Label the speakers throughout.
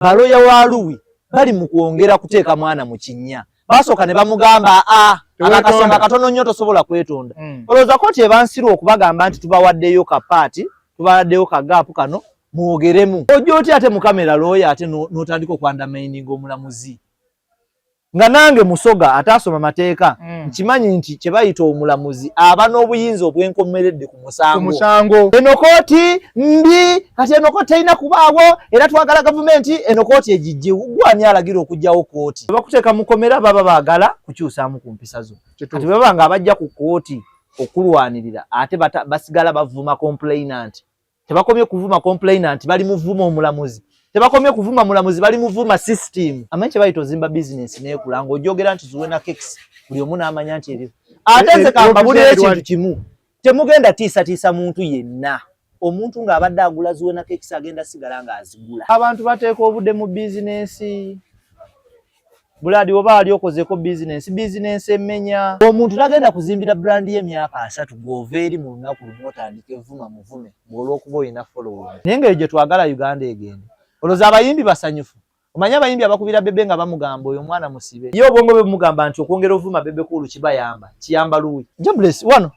Speaker 1: Baloya wa Luwi bali mu kwongera kuteeka mwana mu kinnya. Basooka ne bamugamba a akasonga katono nnyo tosobola kwetonda. Olowooza kooti ebansirwa okubagamba nti tubawaddeyo ka paati, tubawaddeyo ka gaapu kano mwogeremu. Ojja otya ate mu kamera looya ate n'otandika okwandamaininga omulamuzi? Nga nange Musoga ataasoma mateeka nkimanyi nti kye bayita omulamuzi aba n'obuyinza obwenkomeredde ku musango. Eno kooti mbi, kati eno kooti terina kubaawo, era twagala gavumenti eno kooti egijjewo. Ggwe ani alagira okuggyawo kooti? Bakuteeka mu kkomera baba baagala kukyusaamu ku mpisa zo. Kati bwe baba nga abajja ku kooti okulwanirira ate basigala bavuma complainant. Tebakomye kuvuma complainant, bali muvuma omulamuzi. Tebakomye kuvuma mulamuzi, bali muvuma system. Amanyi kye bayita ozimba business n'ekula ng'ojogera nti Zuena Cakes, buli omu n'amanya nti eri. Ate nze kambabuulire ekintu kimu, temugenda tiisatiisa muntu yenna. Omuntu ng'abadde agula Zuena Cakes agenda sigala ng'azigula. Abantu bateeka obudde mu bizinensi. Buladi oba ali okozeeko bizinensi, bizinensi emenya. Omuntu tagenda kuzimbira brand ye emyaka 30 gw'ova eri mu lunaku lumu otandika evuma muvume ng'olw'okuba olina following. Naye ng'eyo gye twagala Uganda egende. Olowooza abayimbi basanyufu? Omanyi abayimbi abakubira Bebe nga bamugamba oyo omwana musibe. Ye obwongo bwe bumugamba nti okwongera ovuma Bebe Cool kibayamba, kiyamba Luwi. Jobless wano.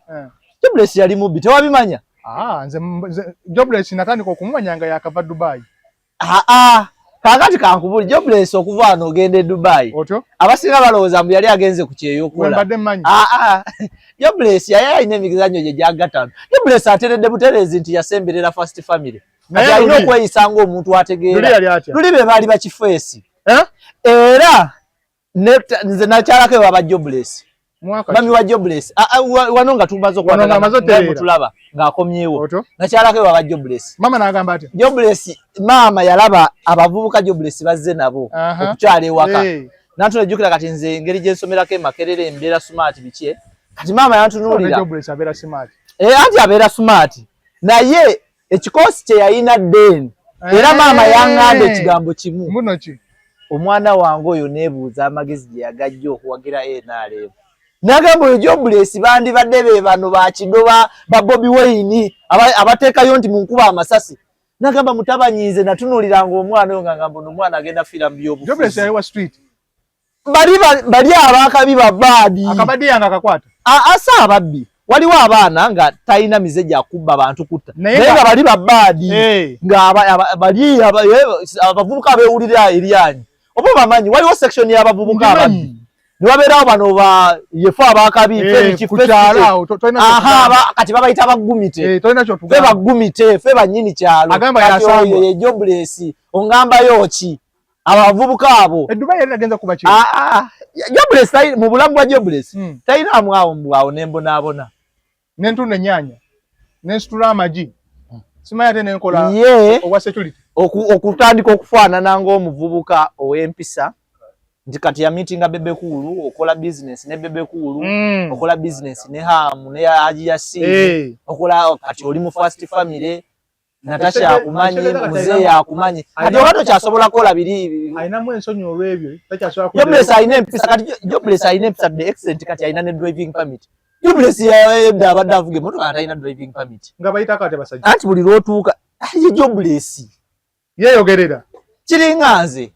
Speaker 1: Jobless yali mubbi, tewabimanya?
Speaker 2: Nze Jobless natandika okumumanya nga yakava Dubai.
Speaker 1: Kaakati kankubuli Jobless okuva wano ogenda e Dubai.
Speaker 2: Otyo?
Speaker 1: Abasinga balowooza mbu yali agenze ku kyeyo okukola.
Speaker 2: Mbadde mmanyi.
Speaker 1: Jobless yali alina emizannyo gye gyagattano. Jobless ateredde butereezi nti yasemberera first family. Kati alina okweyisa ng'omuntu ategeera. Luli be baali bakifeesi. Era nze nakyalako ewa ba Jobless. Mami wa Jobless. Wano nga tumaze okukwatagana ng'akomyewo. Nakyalako ewa ba Jobless.
Speaker 2: Mama n'agamba atya?
Speaker 1: Jobless maama yalaba abavubuka Jobless bazze nabo okukyala ewaka. Nantula ejjukira kati nze engeri gye nsomerako e Makerere mbeera smart biki. Kati maama yantunuulira.
Speaker 2: Jobless abeera smart.
Speaker 1: Anti abeera smart. Naye ekikoosi kye yalina deni. Era maama yangamba ekigambo kimu.
Speaker 2: Muno ki?
Speaker 1: Omwana wange oyo neebuuza amagezi gye yagajja okuwagira NRM. Nagamba oyo Jobless bandibadde be bano ba Kido ba Bobi Wine abateekayo nti munkuba amasasi. Nagamba mutabanyi nze natunuuliranga omwana oyo nga ngamba ono omwana agenda fiira mu byobufuzi.
Speaker 2: Jobless yali wa street.
Speaker 1: Bali abakabi ba baadi.
Speaker 2: Akabadde yanga akakwata.
Speaker 1: Asa ababbi. Waliwo abaana nga talina mize gya kubba bantu kutta. Naye nga bali ba baadi. Nga bali abavubuka abeewulira eryanyi. Oba obamanyi waliwo section y'abavubuka ababbi. Ne babeerawo bano ba yefu abakabi kati babayita bagumite. Ffe bagumite, ffe bannyini kyalo. Kati oyo ye Jobless ongambayo ki? Abavubuka abo.
Speaker 2: E Dubai yali agenza kuba ki?
Speaker 1: Jobless mu bulamu bwa Jobless talina awo mbwawo ne mbonaabona.
Speaker 2: Ne ntunda ennyaanya, ne nsitula amagi. Simanyi ate ne nkola obwa security.
Speaker 1: Okutandika okufaanana ng'omuvubuka ow'empisa nti kati yamitinga Bebe Cool, okola business ne Bebe Cool, okola business ne Hamu ne Haji Yasin, okola kati oli mu first family. Natasha akumanyi, muzeeyi akumanyi. Kati oba tokyasobola kukola biri.
Speaker 2: Alinamu ensonyi olw'ebyo, takyasobola
Speaker 1: kukola. Jobless alina empisa, kati Jobless alina empisa the extent kati alina ne driving permit. Jobless yadda abadde avuga emmotoka talina driving permit.
Speaker 2: Nga bayita akati abasajja.
Speaker 1: Anti buli lw'otuuka, ye Jobless.
Speaker 2: Yeeyogerera.
Speaker 1: Kiringa nze.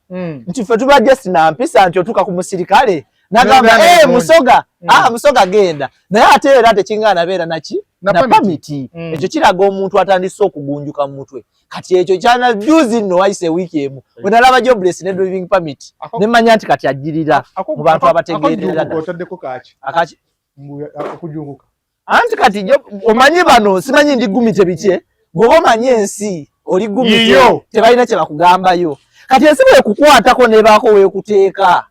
Speaker 1: Nti ffe tuba just na mpisa nti otuuka ku musirikale. Nagamba, Musoga, Musoga genda. Naye ate era tekingaana beera naki? Na permit. Ekyo kiraga omuntu atandise okugunjuka mu mutwe. Kati ekyo kyana juzi nno wayise wiiki emu. Bwe nalaba Jobless ne driving permit, ne mmanya nti kati ajjirira mu bantu abategeerera ddala.
Speaker 2: Otaddeko kaaki?
Speaker 1: Akaaki?
Speaker 2: Okujunguka.
Speaker 1: Anti kati omanyi bano simanyi ndi gumite biki, bw'oba omanyi ensi oli gumite tebalina kye bakugambayo. Kati ensi bw'ekukwatako n'ebaako weekuteeka.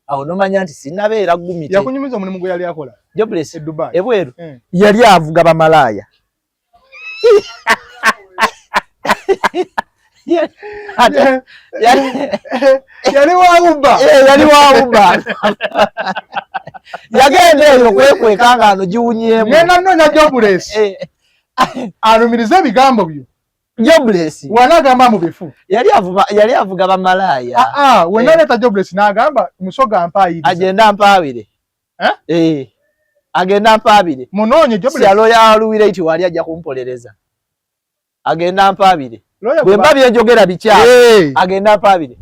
Speaker 1: Awo n'omanya nti sinnabeera gumite.
Speaker 2: Yakunyumiza omulimu gwe yali akola.
Speaker 1: Jobless
Speaker 2: e Dubai.
Speaker 1: Ebweru. Yali avuga bamalaaya.
Speaker 2: Yali wa Uber.
Speaker 1: Yali wa Uber. Yagenda eyo kwekweka nga ano giwunyeemu.
Speaker 2: Ngenda nnoonya Jobless. Alumirize ebigambo byo.
Speaker 1: Jobless.
Speaker 2: Wanagamba mu bifu.
Speaker 1: Yali avuga bamalaaya.
Speaker 2: Wenaleeta Jobless n'agamba Musoga mpaayiriza.
Speaker 1: Agenda mpaabire. Agenda mpaabire.
Speaker 2: Munoonye Jobless.
Speaker 1: Yaloya Luwire wali ajja kumpolereza. Agenda mpaabire. Bwe mba bye njogera bikyamu. Agenda mpaabire.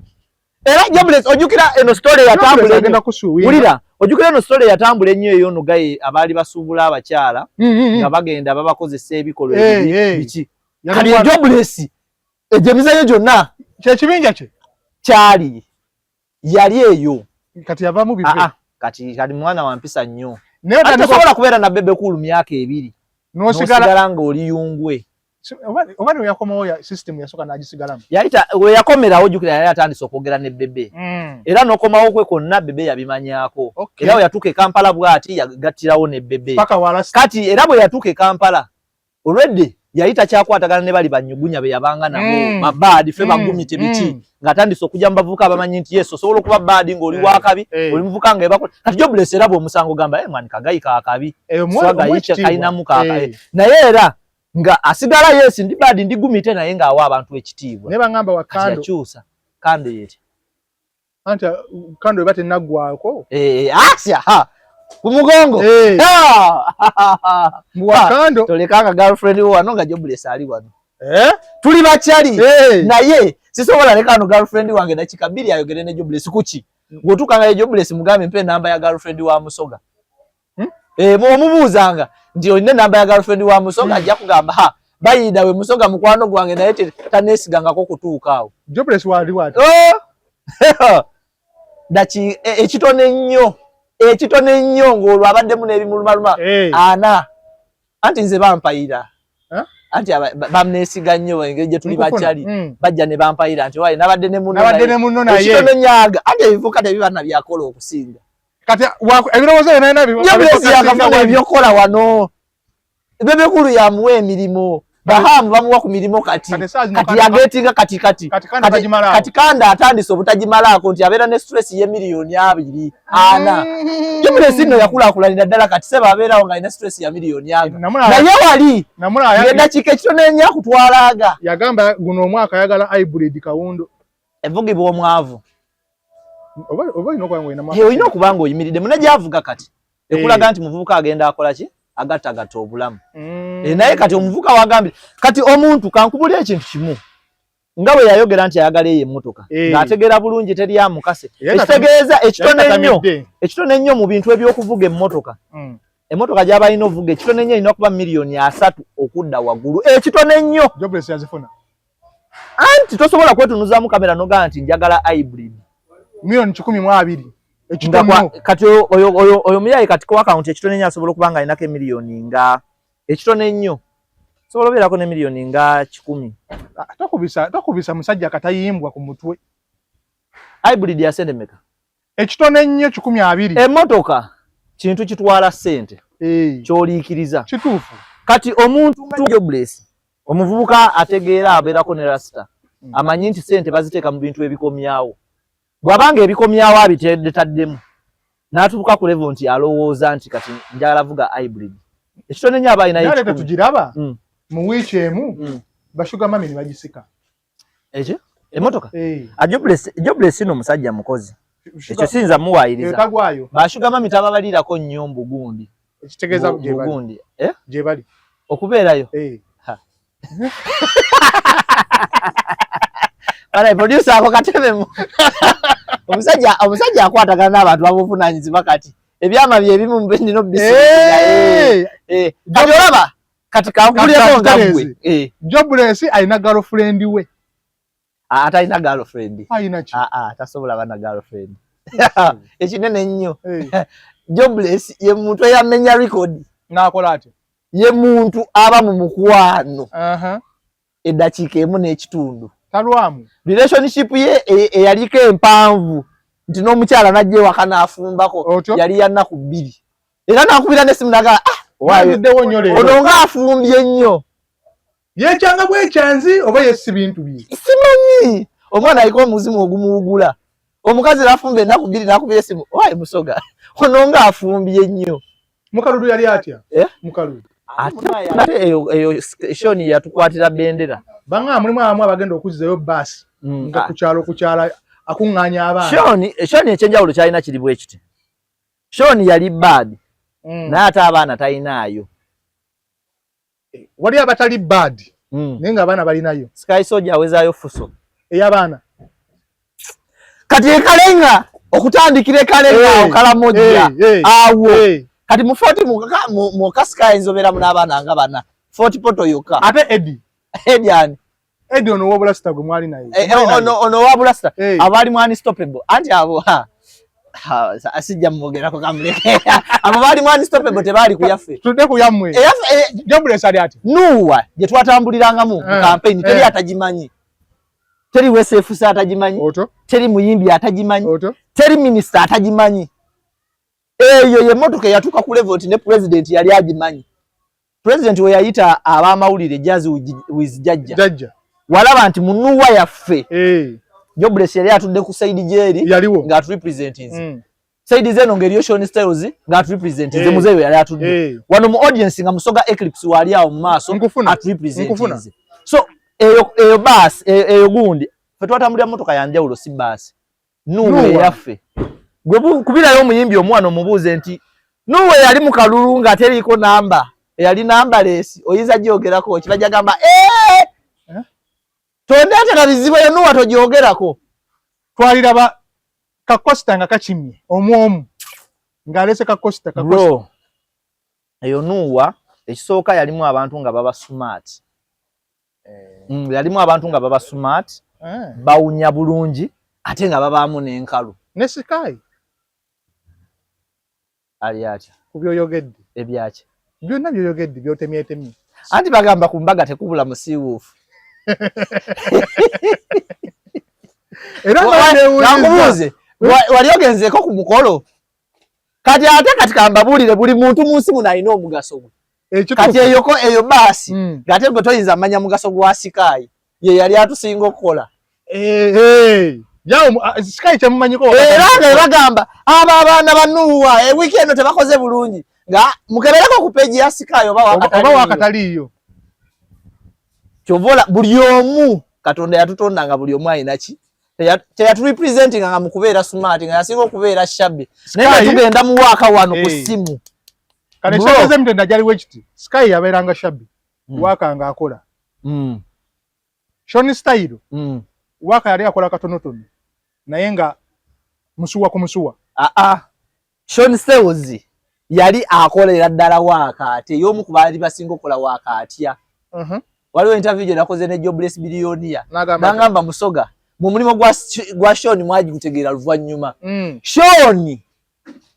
Speaker 1: Era Jobless ojjukira eno story yatambula ennyo. Wulira, ojjukira eno story yatambula ennyo ey'ono gaye abaali basuubula abakyala nga bagenda babakozesa ebikolwa ebibi biki. Kati Jobless egyo emizannyo gyonna
Speaker 2: kye kibinja kye
Speaker 1: kyali yali eyo.
Speaker 2: Kati yavaamu bive.
Speaker 1: Kati kali mwana wa mpisa nnyo. Naye tosobola kubeera na Bebe Cool myaka ebiri n'osigala ng'oli yungwe.
Speaker 2: Oba ne yakomawo ya system yasooka n'agisigalamu.
Speaker 1: Yayita we yakomerawo ojjukira yali atandise okwogera ne Bebe. Era n'okomawo kwe kwonna Bebe yabimanyaako. Era bwe yatuuka e Kampala bw'ati yagattirawo ne Bebe. Kati era bwe yatuuka e Kampala already yali takyakwatagana ne bali banyugunya be yabanga nabo babaadi ffe bagumite biki ng'atandise okujja mu bavubuka abamanyi nti yes osobola okuba baadi ng'oli wakabi oli muvubuka nga ebakola. Kati Jobless era bw'omusango gamba mwani kagayi kaakabi swaga kalinamu kaakabi naye era nga asigala yes ndi baadi ndi gumite naye ng'awa abantu ekitiibwa.
Speaker 2: Naye bangamba wa kando
Speaker 1: yakyusa kando yeti
Speaker 2: anti kando eba tennaggwako
Speaker 1: asya ha ku mugongo
Speaker 2: kando
Speaker 1: tolekanga girlfriend wo wano nga Jobless ali wano tuli bakyali naye sisobola leka wano girlfriend wange dakika bbiri ayogere ne Jobless kuki bw'otuukanga ye Jobless mugambe mpe enamba ya girlfriend wa Musoga omubuuzanga nti olina enamba ya girlfriend wa Musoga ajja kugamba ha bayida we Musoga mukwano gwange naye taneesigangako kutuuka awo.
Speaker 2: Jobless wali wati
Speaker 1: daki ekitone ennyo ekitone ennyo ng'olwo abaddemu n'ebimulumaluma ana anti nze bampayira anti bamneesiga nnyo engeri gye tuli bakyali bajja ne bampayira nti wayi nabadde ne munno
Speaker 2: naye
Speaker 1: ekitone nyaga anti ebivuka tebiba na byakola okusinga.
Speaker 2: Kati ebirowoozo byonna
Speaker 1: Jobless yakafuna ebyokukola wano. Bebe Cool yamuwa emirimu Bahamu bamuwa ku mirimu kati kati yagetinga kati kati kati kanda atandise obutagimalaako nti abeera ne stress ye miliyoni 2 ana. Jobless nno yakulaakulanira ddala kati seba abeerawo ng'alina stress ya miliyoni 2 naye wali ng'eddakiika ekitono ennyo akutwalaaga.
Speaker 2: Yagamba guno omwaka ayagala hybrid kawundo
Speaker 1: evugibwa omwavu.
Speaker 2: Oba
Speaker 1: olina okuba ng'oyimiridde mune gy'avuga kati ekulaga nti muvubuka agenda akola ki agattagatta obulamu. Naye kati omuvubuka wagambye kati omuntu kankubulira ekintu kimu nga bwe yayogera nti ayagala eyo emmotoka ng'ategeera bulungi teri amukase ekitegeeza ekitone ennyo mu bintu ebyokuvuga emmotoka emmotoka gy'aba alina ovuga ekitone ennyo erina okuba miliyoni 3 okudda waggulu ekitone ennyo.
Speaker 2: Jobless yazifuna.
Speaker 1: Anti tosobola kwetunuzaamu kamera n'ogamba nti njagala hybrid
Speaker 2: miliyoni 120.
Speaker 1: Kati oyo muyayi kati ku account ekitone ennyo asobola okuba nga alinako emiliyoni nga ekitone ennyo sobola obeerako ne miliyoni nga 100.
Speaker 2: Tokubisa musajja katayimbwa ku mutwe.
Speaker 1: Hybrid ya sente meka?
Speaker 2: Ekitone ennyo 120.
Speaker 1: Emmotoka kintu kitwala ssente ky'oliikiriza.
Speaker 2: Kituufu.
Speaker 1: Kati omuntu nga Jobless omuvubuka ategeera abeerako ne rasta amanyi nti ssente baziteeka mu bintu ebikomyawo. Bw'abanga ebikomyawo abiteddetaddemu n'atuuka ku level nti alowooza nti kati njagala vuga hybrid. Ekitone nnyo aba alinayo
Speaker 2: ekikumi. Tugiraba mu wiiki emu bashuga mami ne bagisika.
Speaker 1: Ekyo emmotoka? Jobless no musajja mukozi. Ekyo siyinza muwaayiriza. Bashuga mami tababalirako nnyo mbugundi.
Speaker 2: Ekitegeeza bugundi. Gye bali.
Speaker 1: Okubeerayo. Bana producer ako katebe omusajja akwatagana n'abantu abuvunaanyizibwa kati ebyama bye ebimu nina obisiira. Kati olaba kati kankulyeko nga ggwe.
Speaker 2: Jobless alina girlfriend we.
Speaker 1: Atalina girlfriend.
Speaker 2: Alina ki?
Speaker 1: Tasobola bana girlfriend. Ekinene ennyo. Jobless ye muntu eyamenya record.
Speaker 2: N'akola atya?
Speaker 1: Ye muntu aba mu mukwano. Eddakiika emu n'ekitundu.
Speaker 2: Talwamu.
Speaker 1: Relationship ye eyaliko empanvu nti n'omukyala n'ajja ewaka n'afumbako yali ya nnaku 2. Era n'akubira n'essimu n'agamba ono ng'afumbye nnyo.
Speaker 2: Yekyanga bwekyanzi oba yesi bintu bye.
Speaker 1: Simanyi. Omwana aliko omuzimu ogumuwugula. Omukazi n'afumba ennaku 2 n'akubira essimu waayi Musoga ono ng'afumbye nnyo.
Speaker 2: Mukaludu yali atya? Mukaludu.
Speaker 1: Ate eyo Shoni yatukwatira bendera.
Speaker 2: Banga mulimu abamu abagenda okuzzayo bbaasi nga ku kyalo akuŋŋaanya abaana.
Speaker 1: Shoni ekyenjawulo kyalina kiri bwe kiti. Shoni yali bad naye ate abaana talinaayo.
Speaker 2: Wali abatali bad naye ng'abaana balinayo.
Speaker 1: Sky Soldier awezaayo fuso
Speaker 2: ey'abaana.
Speaker 1: Kati ekalenga okutandikira ekalenga
Speaker 2: Hey,
Speaker 1: okalamojja
Speaker 2: hey, hey,
Speaker 1: awo
Speaker 2: hey.
Speaker 1: Kati mu Fort mu kasika ayinza obeeramu n'abaana nga bana Fort Portal yokka.
Speaker 2: Ate Eddie.
Speaker 1: Eddie ani?
Speaker 2: Eddie ono w'obulasita gwe mwali naye.
Speaker 1: Ono w'obulasita
Speaker 2: Hey.
Speaker 1: abaali mu Unstoppable anti abo sijja mwogerako kamuleke. Abo baali mu Unstoppable tebaali ku yaffe.
Speaker 2: Tudde ku yammwe.
Speaker 1: Eyaffe,
Speaker 2: Jobless ali ati.
Speaker 1: Nuwa gye twatambulirangamu mu campaign teri atagimanyi. Teri WSFC atagimanyi.
Speaker 2: Oto.
Speaker 1: Teri muyimbi atagimanyi.
Speaker 2: Oto.
Speaker 1: Teri minisita atagimanyi. Eyo ye mmotoka eyatuuka ku level nti ne president yali agimanyi. President we yayita ab'amawulire Jazz with Jajja.
Speaker 2: Jajja.
Speaker 1: Walaba nti mu Nuwa yaffe. Jobless yali atudde ku side gyeri nga aturepresentinze. Side zeno ng'eriyo Sean Styles nga aturepresentinze. Muzeeyo yali atudde. Wano mu audience nga Musoga Eclipse wali awo mu maaso aturepresentinze. So eyo bus eyo gundi ffe twatambulira mmotoka ya njawulo si bus. Nuwa yaffe. Gwe kubirayo omuyimbi omwana omubuuze nti Nuwa yali mu kalulu nga teriiko namba. Eyali numberless oyinza gyogerako ki? Bajja gamba tondeetera bizibu eyo Nuwa togyogerako.
Speaker 2: Twaliraba ka Costa nga kakimye omu ng'alese ka Costa ka
Speaker 1: Bro, eyo Nuwa ekisooka yalimu abantu nga baba smart. Yalimu abantu nga baba smart, bawunya bulungi ate nga babaamu n'enkalu.
Speaker 2: Ne Sky
Speaker 1: ali atya
Speaker 2: ku byoyogedde?
Speaker 1: Ebyaki?
Speaker 2: Byonna byoyogedde byotemyetemye.
Speaker 1: Anti bagamba ku mbaga tekubula musiiwuufu.
Speaker 2: Era
Speaker 1: nakubuuze wali ogenzeeko ku mukolo? Kati ate kati kambabuulire buli muntu mu nsi muno alina omugaso gwe. Kati eyoko eyo baasi ng'ate gwe toyinza mmanya mugaso gwa Sky ye yali atusinga okukola.
Speaker 2: Sky kyemumanyiko
Speaker 1: era nga bagamba abo abaana ba Nuwa wiiki eno tebakoze bulungi nga mukebereko ku page ya Sky oba
Speaker 2: wakataliiyo.
Speaker 1: Kyovola buli omu Katonda yatutonda nga buli omu alina ki teyaturepresentinga nga mu kubeera smart nga yasinga okubeera shabby naye tugenda mu waaka wano ku ssimu.
Speaker 2: Kale kyageze mutenda jali wekiti Sky yabeeranga shabby waaka nga akola. Sean Style waaka yali akola katonotono naye nga musuwa ku musuwa.
Speaker 1: Sean Styles yali akolera ddala waaka ate y'omu ku baali basinga okukola waaka atya. Waliwo interview gye nakoze ne Jobless Billionaire nangamba Musoga mu mulimu gwa Sean mwagigutegeera luvannyuma. Sean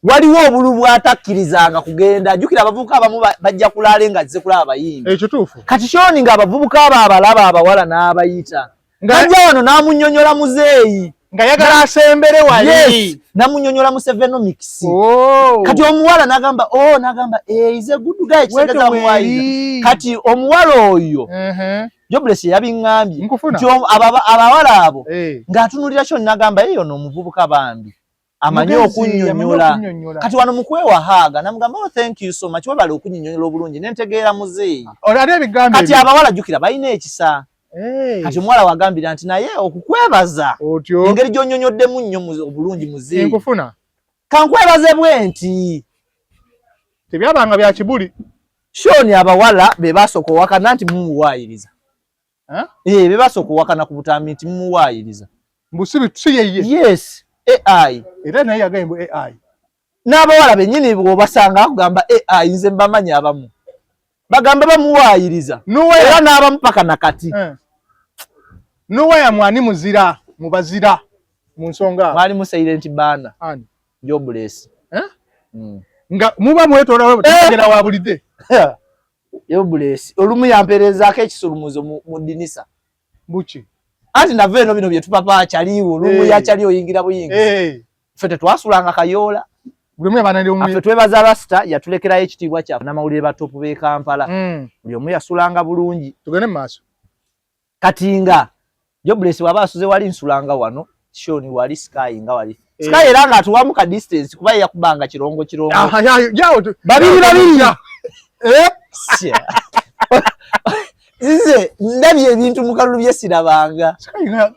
Speaker 1: waliwo obulu bw'atakkirizanga kugenda. Jjukira abavubuka abamu bajja kulaala nga azze kulaba abayimbi.
Speaker 2: Ekituufu.
Speaker 1: Kati Sean ng'abavubuka abo abalaba abawala n'abayita. Najja wano n'amunnyonnyola muzeeyi.
Speaker 2: Nga yagala asembere wali.
Speaker 1: Yes, n'amunnyonnyola mu Sevenomics. Kati omuwala n'agamba, n'agamba, is a good guy, kitegeza muwayiza. Kati omuwala oyo, Jobless yabiŋŋambye. Nti abawala abo, ng'atunuulira Sean n'agamba, eyo n'omuvubuka bambi. Amanyi okunnyonnyola. Kati wano mu kwewahaaga n'amugamba, oh thank you so much, webale okunnyonnyola obulungi nentegeera muzeeyi. Kati abawala jjukira balina ekisa. Kati omuwala wagambira nti naye okukwebaza engeri gy'onnyonnyoddemu nnyo obulungi muzeeyi. Kankwebaze bwe nti
Speaker 2: tebyabanga bya kibuli.
Speaker 1: Sean abawala be basooka owakana nti mumuwaayiriza. Be basooka owakana ku butambi nti mumuwaayiriza.
Speaker 2: Mbu si yeye.
Speaker 1: Yes, AI.
Speaker 2: Era naye yagambye mbu AI.
Speaker 1: N'abawala bennyini bw'obasanga akugamba AI nze mbamanyi abamu. Bagamba bamuwaayiriza. Era n'abamu paka na kati.
Speaker 2: Nuwa ya mwani muzira, mubazira mu nsonga.
Speaker 1: Mwali mu silent banner. Ani? Jobless.
Speaker 2: Nga muba mwetooloola tegera wa bulidde.
Speaker 1: Jobless. Olumu yampeerezaako ekisulumizo mu ddinisa.
Speaker 2: Buki?
Speaker 1: Anti nava eno bino bye tupapa kyaliwo, olumu yakyali oyingira buyingizi. Ffe tetwasulanga Kayoola. Affe twebaza Rasta yatulekerayo ekitiibwa kyaffe n'amawulire ba top b'e Kampala. Buli omu yasulanga bulungi.
Speaker 2: Tugende mu maaso.
Speaker 1: Kati nga Jobless bw'aba asuze wali nsulanga wano, Sean wali, Sky nga wali. Sky era ng'atuwamu ka distance kuba ye yakubanga kirongo kirongo. Babiri babiri. Nze ndabye ebintu mu kalulu bye sirabanga.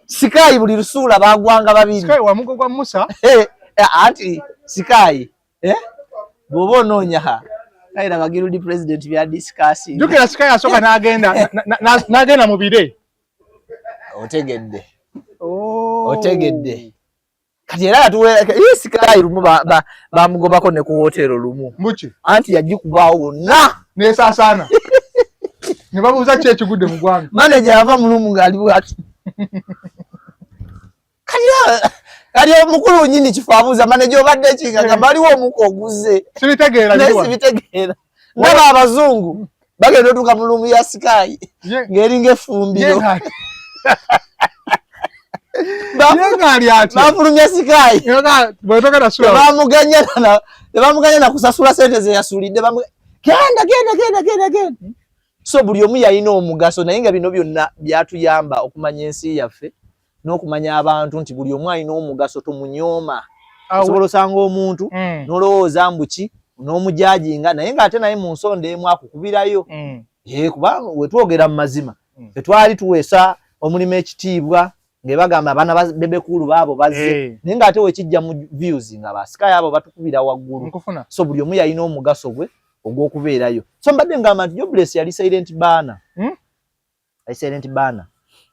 Speaker 1: Sky buli lusuula baagwanga babiri.
Speaker 2: Sky wa mugo gwa Musa.
Speaker 1: Anti Sky bw'oba onoonya ha Kaira bagirudi president bya discussing.
Speaker 2: Jjukira Sky asooka n'agenda n'agenda mu bire.
Speaker 1: Otegedde. Otegedde. Kati era yatuweerako Sky lumu bamugobako ne ku hoteero lumu.
Speaker 2: Mbuki?
Speaker 1: Anti yagikubaawo wonna.
Speaker 2: Nesaasaana. Ne babuuza ki ekigudde mu ggwanga.
Speaker 1: Manager yava mu lumu ng'ali bw'ati. Kati omukulu nyini kifo abuuza manager obadde ki nga gamba waliwo omukka oguze.
Speaker 2: Sibitegeera.
Speaker 1: Naye sibitegeera. Ndaba abazungu bagenda otuuka mu lumu ya Sky ng'eringa effumbiro. Bafulumya Sky. Tebamuganya na kusasula sente ze yasulidde. Genda genda genda genda genda. So buli omu yalina omugaso, naye nga bino byonna byatuyamba okumanya ensi yaffe n'okumanya abantu nti buli omu alina omugaso, tomunyooma. Osobola osanga omuntu n'olowooza mbu ki n'omujajinga, naye ng'ate naye mu nsonda emu akukubirayo. Kubanga we twogera mu mazima, ffe twali tuweesa omulimu ekitiibwa ng'ebagamba abaana ba Bebe Cool baabo bazze, naye ng'ate wekijja mu views nga ba Sky abo batukubira waggulu. So buli omu yalina omugaso gwe ogw'okubeerayo. So mbadde ngamba nti Jobless yali silent baana. Yali silent baana.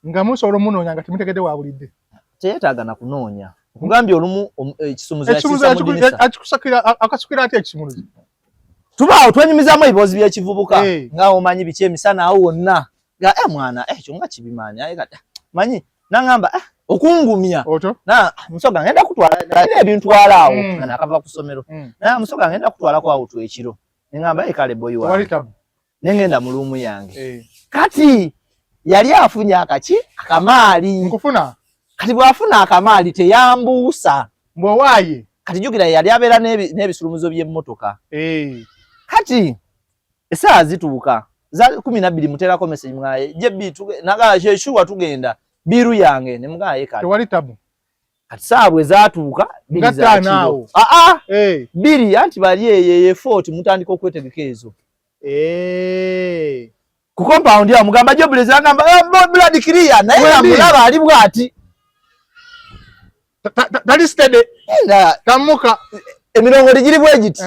Speaker 2: Nga musobola omunoonya nga temutegedde wa bulidde.
Speaker 1: Teyeetaaga na kunoonya. Nkugambye olumu ekisumuzo
Speaker 2: Ekisumuzo
Speaker 1: yakiyisa mu ddirisa.
Speaker 2: Akasukira atya ekisumuluzo?
Speaker 1: Tubaawo twenyumizaamu ebiboozi by'ekivubuka. Nga omanyi biki emisana awo wonna. Nga mwana, ekyo nga kibimanyi. Aye kati, manyi, nangamba, okungumya.
Speaker 2: Otyo?
Speaker 1: Na, Musoga ngenda kutwala, nalina ebintwala awo, nga nakava ku ssomero. Na, Musoga ngenda kutwalako awo twekiro. Ne ngamba, kale boy wange.
Speaker 2: Tewali tabu.
Speaker 1: Ne ngenda mu luumu yange. Kati yali afunye akaki akamaali.
Speaker 2: Nkufuna.
Speaker 1: Kati bw'afuna akamaali teyambuusa.
Speaker 2: Mbw'owaaye.
Speaker 1: Kati jjukira yali abeera n'ebisulumuzo by'emmotoka. Kati essaawa zituuka za 12 muteerako message mwaye JB nagamba sure tugenda biru yange ne mugamba ye kale.
Speaker 2: Tewali tabu.
Speaker 1: Kati ssaawa bwe zaatuuka bbiri
Speaker 2: Nga
Speaker 1: za
Speaker 2: ttaano
Speaker 1: kiro.
Speaker 2: awo.
Speaker 1: Bbiri anti bali eyo eyo forty mutandika okwetegeka ezo. Ku compound awo mugamba Jobless agamba, blood clear, naye
Speaker 2: Wendi.
Speaker 1: namulaba ali bw'ati.
Speaker 2: Tali steady.
Speaker 1: Nga
Speaker 2: Tamuka.
Speaker 1: Emirongo tegiri bwe giti.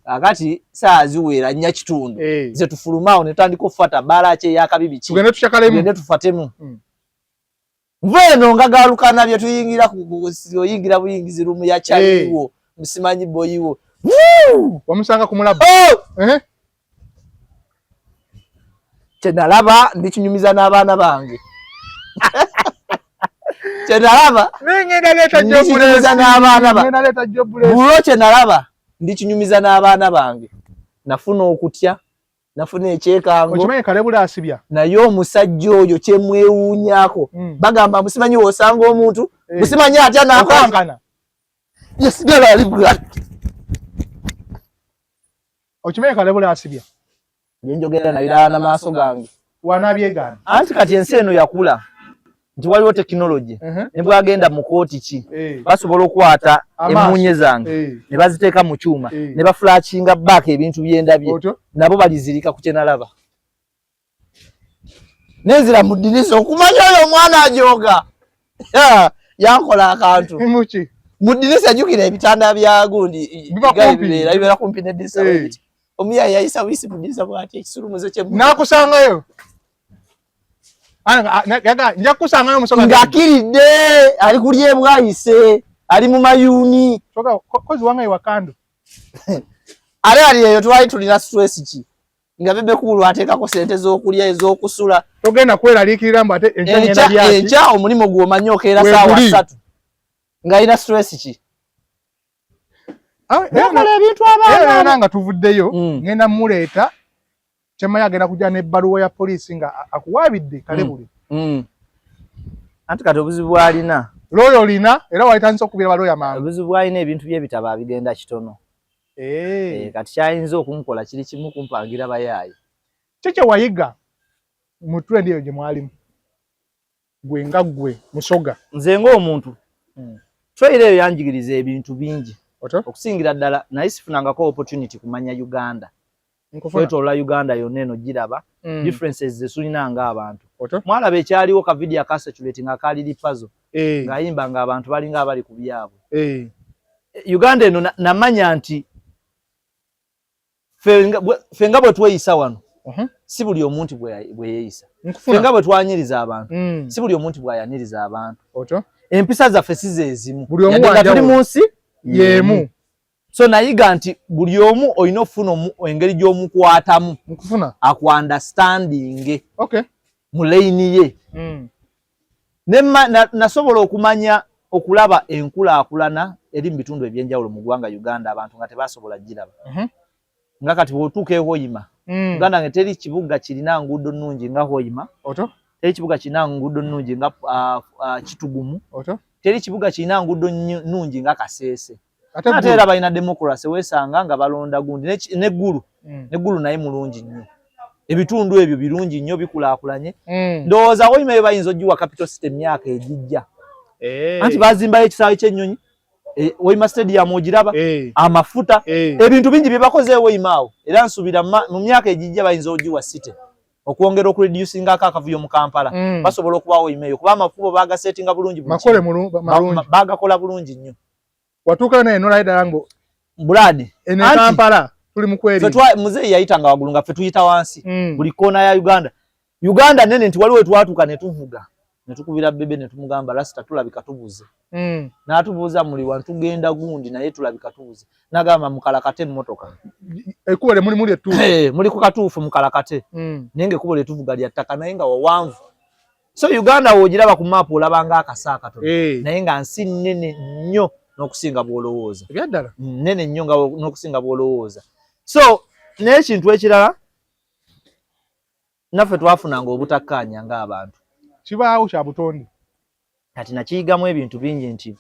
Speaker 1: Kakati ssaawa ziwera 4:15. Ze tufuluma awo ne tutandika okufaata bbaala ki ey'akabi biki.
Speaker 2: Tugende tucakalemu.
Speaker 1: Tugende tufatemu. Nva eno nga galukana bye tuyingira ku, ku, ku, oyingira buyingizi rumu ya kyaliwo, musimanyi boyiwo. Woo!
Speaker 2: Wamusanga ku mulaba.
Speaker 1: Oh! Kye nalaba ndikinyumiza n'abaana bange. Kye nalaba
Speaker 2: Ngenda leeta
Speaker 1: ndikinyumiza
Speaker 2: Jobless.
Speaker 1: n'abaana ba-
Speaker 2: Ngenda leeta Jobless.
Speaker 1: Bulo kye nalaba ndikinyumiza n'abaana bange. Nafuna okutya, nafuna ekyekango.
Speaker 2: Okimanyi Kalebula asibya.
Speaker 1: Naye omusajja oyo kyemwewuunyaako. Bagamba musimanyi w'osanga omuntu, musimanyi atya n'akola.
Speaker 2: Okankana.
Speaker 1: Yasigala ali bw'ati.
Speaker 2: Okimanyi Kalebula asibya.
Speaker 1: Bye njogera nabiraba n'amaaso gange.
Speaker 2: Wanabyegaana.
Speaker 1: Anti kati ensi eno yakula nti waliwo tekinologi. Ne bw'agenda mu kooti ki, basobola okukwata
Speaker 2: Amaaso.
Speaker 1: emmuunye zange, ne baziteeka mu kyuma, ne bafulakinga back ebintu bye ndabye.
Speaker 2: Otyo?
Speaker 1: Nabo balizirika ku kye nalaba. Nenzira mu ddirisa okumanya oyo omwana ajooga. Yankola akantu.
Speaker 2: Muki?
Speaker 1: Mu ddirisa jjukira ebitanda bya gundi,
Speaker 2: Biba
Speaker 1: bigaye
Speaker 2: kumpi.
Speaker 1: bibeera kumpi n'eddirisa bwe biti. Omuyaye yayisa buyisi mu ddirisa bw'ati ekisulumizo ky'emmotoka.
Speaker 2: N'akusangayo. Nja kukusangayo Musoga.
Speaker 1: Ng'akiridde, ali kulya ebwayise, ali mu mayuuni.
Speaker 2: Soga, kozi wangaye wa kando.
Speaker 1: Ate kati eyo twali tulina stress ki? Nga Bebe Cool ateekako ssente z'okulya ez'okusula.
Speaker 2: Togenda kweraliikirira mbu ate enkya ngenda lyaki.
Speaker 1: Enkya omulimu gw'omanyi okeera ssaawa
Speaker 2: Weeguli.
Speaker 1: 3. Ng'alina stress ki? Bakola ebintu abaana.
Speaker 2: Era nga tuvuddeyo, ngenda muleeta. Kyemmanyi agenda kujja n'ebbaluwa ya poliisi nga akuwaabidde Kalebule.
Speaker 1: Anti kati obuzibu bw'alina.
Speaker 2: Looya olina era walitandise okukubira balooya mangu.
Speaker 1: Obuzibu bw'alina ebintu by'ebitabo abigenda kitono. Kati kyayinza okunkola kiri kimu kumpangira bayaayi.
Speaker 2: Ki kye wayiga mu trend eyo gye mwalimu? Gwe nga gwe Musoga.
Speaker 1: Nze ng'omuntu. Trail eyo yanjigiriza ebintu bingi.
Speaker 2: Otyo?
Speaker 1: Okusingira ddala naye sifunangako opportunity kumanya Uganda.
Speaker 2: Nkufuna.
Speaker 1: Kwetoolola Uganda yonna eno giraba. Differences ze tulina ng'abantu.
Speaker 2: Otyo?
Speaker 1: Mwalaba ekyaliwo ka video aka circulate nga kaali Lipazo. Ng'ayimba ng'abantu balinga abali ku byabwe. Uganda eno namanya nti ffe nga bwe tweyisa wano, si buli omuntu bwe yeeyisa.
Speaker 2: Nkufuna.
Speaker 1: Ffe nga bwe twanyiriza abantu, si buli omuntu bw'ayaniriza abantu.
Speaker 2: Otyo?
Speaker 1: Empisa zaffe si zeezimu, yadde nga tuli mu nsi
Speaker 2: yemu.
Speaker 1: So nayiga nti buli omu olina okufuna engeri gy'omukwatamu aku understanding mu lane ye. Nasobola okumanya okulaba enkulaakulana eri mu bitundu ebyenjawulo mu ggwanga Uganda, abantu nga tebasobola giraba. Nga kati bw'otuuka e Hoima, Uganda nga teri kibuga kirina nguudo nnungi nga Hoima, teri kibuga kirina nguudo nnungi nga Kitugumu, teri kibuga kirina nguudo nnungi nga Kasese. Ate era balina democracy, weesanga nga balonda gundi neggulu neggulu naye mulungi nnyo. Ebitundu ebyo birungi nnyo, bikulaakulanye. Ndowooza Hoima eyo bayinza ogiwa capital city emyaka egijja, anti bazimbayo ekisaawe ky'ennyonyi, Hoima Stadium ogiraba, amafuta, ebintu bingi bye bakoze e Hoima awo. Era nsuubira mu myaka egijja bayinza ogiwa city okwongera okureducingako akavuyo mu Kampala. Basobola okuba Hoima eyo kuba amakubo bagasetinga bulungi, bagakola bulungi nnyo.
Speaker 2: Watuukayo naye nolayo ddala ngo
Speaker 1: Buladi
Speaker 2: ene Kampala tuli mu kwerinda.
Speaker 1: Muzeeyi yayitanga waggulu nga ffe tuyita wansi. Buli koona ya Uganda, Uganda nene nti waliwo twatuuka ne tuvuga ne tukubira Bebe ne tumugamba, "Rasita, tulabika tubuze." N'atubuuza, "Muli wa?" "Tugenda gundi, naye tulabika tubuze." N'agamba, "Mukalakate emmotoka."
Speaker 2: Ekkubo lye muli muli ettuufu.
Speaker 1: Muli ku katuufu, mukalakate. Naye nga ekkubo lye tuvuga lya ttaka, naye nga wawanvu. So Uganda w'ogiraba ku maapu olaba nga akasa akatono, naye nga nsi nnene nnyo n'okusinga bw'olowooza.
Speaker 2: Ebyaddala.
Speaker 1: Nnene nnyo nga n'okusinga bw'olowooza. So n'ekintu ekirala, naffe twafunanga obutakkaanya ng'abantu.
Speaker 2: Kibaawo, kya butonde.
Speaker 1: Kati nakiyigamu ebintu bingi nti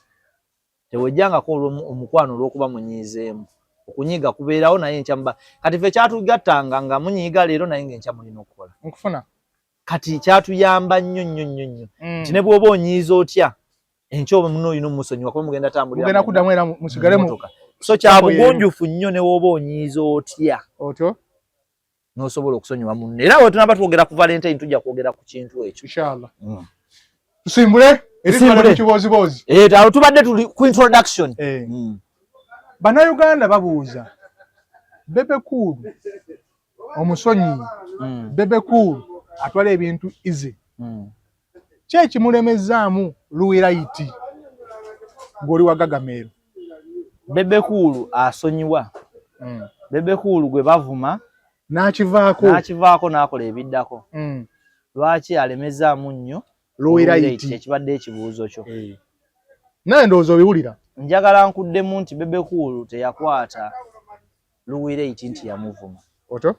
Speaker 1: tewejjangako omukwano olw'okuba munyiizeemu. Okunyiiga kubeerawo, naye enkya muba kati ffe kyatugattanga nga munyiiga leero, naye ng'enkya mulina okukola.
Speaker 2: Nkufuna.
Speaker 1: Kati kyatuyamba nnyo nnyo nnyo nnyo nti ne bw'oba onyiiza otya, enkya oba muno olina omusonyiwa kuba mugenda tambulira
Speaker 2: mugenda kuddamu era musigale mu
Speaker 1: mmotoka. So kya bugunjufu nnyo ne bw'oba onyiiza otya
Speaker 2: otyo
Speaker 1: n'osobola okusonyiwa munno. Era we tunaba twogera ku Valentine tujja kwogera ku kintu ekyo.
Speaker 2: Inshallah. Tusimbule.
Speaker 1: Tusimbule.
Speaker 2: Eri kibozibozi.
Speaker 1: Eh, awo tubadde tuli ku introduction.
Speaker 2: Bannayuganda babuuza, Bebe Cool omusonyi, Bebe Cool atwala ebintu easy, ki ekimulemezaamu Luwilight ng'oli wa Gagameero?
Speaker 1: Bebe Cool asonyiwa. Bebe Cool gwe bavuma
Speaker 2: n'akivaako.
Speaker 1: N'akivaako n'akola ebiddako. Lwaki alemezaamu nnyo
Speaker 2: Luwilight?
Speaker 1: Ekibadde ekibuuzo kyo.
Speaker 2: Naye ndowooza obiwulira.
Speaker 1: Njagala nkuddemu nti Bebe Cool teyakwata Luwilight nti yamuvuma.
Speaker 2: Otyo.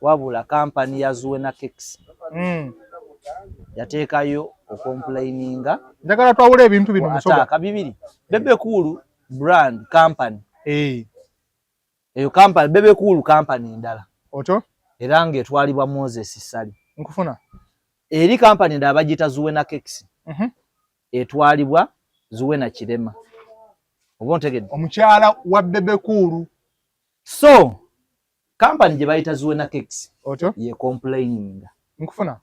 Speaker 1: Wabula kampani ya Zuena Cakes yateekayo ocomplaininga.
Speaker 2: Njagala twawula ebintu bino, Musoga.
Speaker 1: Ataaka bibiri. Bebe Cool brand company, eyo company, Bebe Cool company endala.
Speaker 2: Otyo.
Speaker 1: Era ng'etwalibwa Moses Ssali.
Speaker 2: Nkufuna.
Speaker 1: Eri kampani endala bagiyita Zuena Cakes, etwalibwa Zuena Kirema, oba ontegedde?
Speaker 2: Omukyala wa Bebe Cool.
Speaker 1: So kampani gye bayita Zuena Cakes
Speaker 2: otyo
Speaker 1: ye complaining.
Speaker 2: Nkufuna,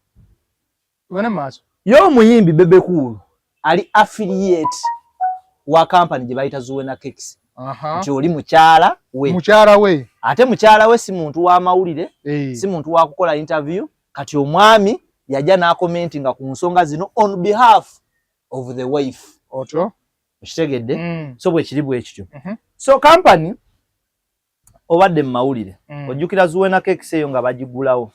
Speaker 2: tugende mu maaso.
Speaker 1: Ye omuyimbi Bebe Cool ali affiliate wa kampani gye bayita Zuena Cakes, nti oli mukyala we.
Speaker 2: Mukyala we.
Speaker 1: Ate mukyala we si muntu w'amawulire, si muntu wa kukola interview. Kati omwami yajja n'acommentinga ku nsonga zino on behalf of the wife.
Speaker 2: Otyo.
Speaker 1: Okitegedde? So bwe kiri bwe kityo. So company obadde mu mawulire, ojjukira Zuena Cakes eyo nga bagigulawo?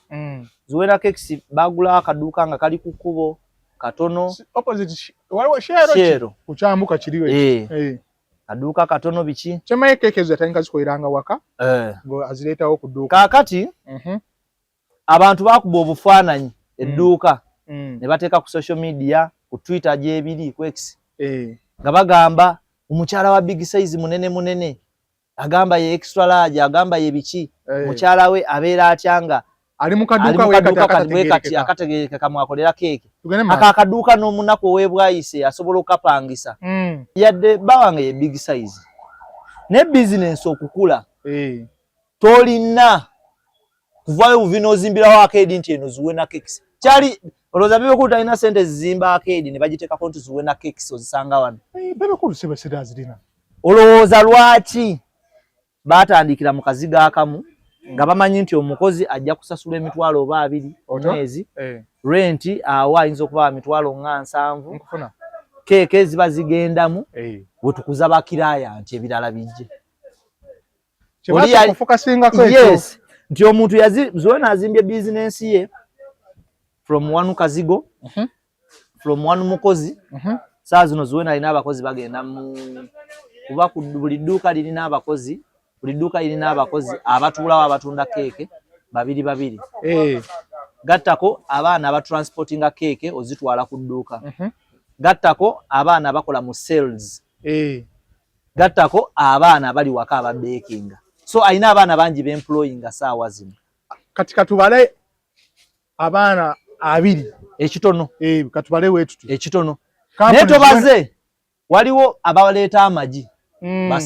Speaker 1: Zuena Cakes bagulawo akaduuka nga kali ku kkubo katono.
Speaker 2: Opposite waliwo Shell.
Speaker 1: Shell.
Speaker 2: Kukyambuka kiriwe.
Speaker 1: Kaduuka katono biki.
Speaker 2: Kyemaye keeke ezo yatandika zikoleranga waka, ngo azireetawo ku dduuka.
Speaker 1: Kaakati abantu bakuba obufaananyi edduuka ne bateeka ku social media, ku Twitter gyebiri, ku X, nga bagamba omukyala wa Big Size munene munene, agamba ye extra large, agamba ye biki. Mukyala we abeera atya nga
Speaker 2: ali mu
Speaker 1: ali
Speaker 2: kaduuka
Speaker 1: mu
Speaker 2: we kati
Speaker 1: kaduuka kati bwe kati
Speaker 2: akategeerekeka.
Speaker 1: Akategeerekeka mwakolera keeke.
Speaker 2: Tugende mu
Speaker 1: Aka
Speaker 2: maaso.
Speaker 1: akaduuka n'omunaku ow'ebwayise asobola okukapangisa. Yadde bba wange ye Big Size, naye bizinensi okukula, tolina kuvaayo buvi n'ozimbirawo arcade nti eno Zuena Cakes. Kyali olowooza Bebe Cool talina sente zizimba arcade ne bagiteekako nti Zuena Cakes ozisanga wano?
Speaker 2: Bebe Cool si bwe azirina.
Speaker 1: Olowooza lwaki baatandikira mu kazigo akamu nga bamanyi nti omukozi ajja kusasula 20,000 oba 20
Speaker 2: Otyo?
Speaker 1: mwezi, renti awo ayinza okuba 70,000?
Speaker 2: Nkufuna.
Speaker 1: Keeke ziba zigendamu. Wetukuza bakiraya nti ebirala bijje. Yes, nti omuntu Zuena azimbye bizinensi ye from one kazigo, from one mukozi. Saa zino Zuena alina abakozi bagenda mu kuba buli dduuka lirina abakozi, buli dduuka lirina abakozi abatuulawo abatunda keeke babiri babiri. Gattako abaana abatransportinga keeke ozitwala ku dduuka. Gattako abaana abakola mu sales. Gattako abaana abali waka ababekinga. So alina abaana bangi b'employinga saawa zino.
Speaker 2: Kati katubale abaana 20.
Speaker 1: Ekitono.
Speaker 2: Katubale wetuti.
Speaker 1: Ekitono. Naye tobaze waliwo abaleeta amagi. Ba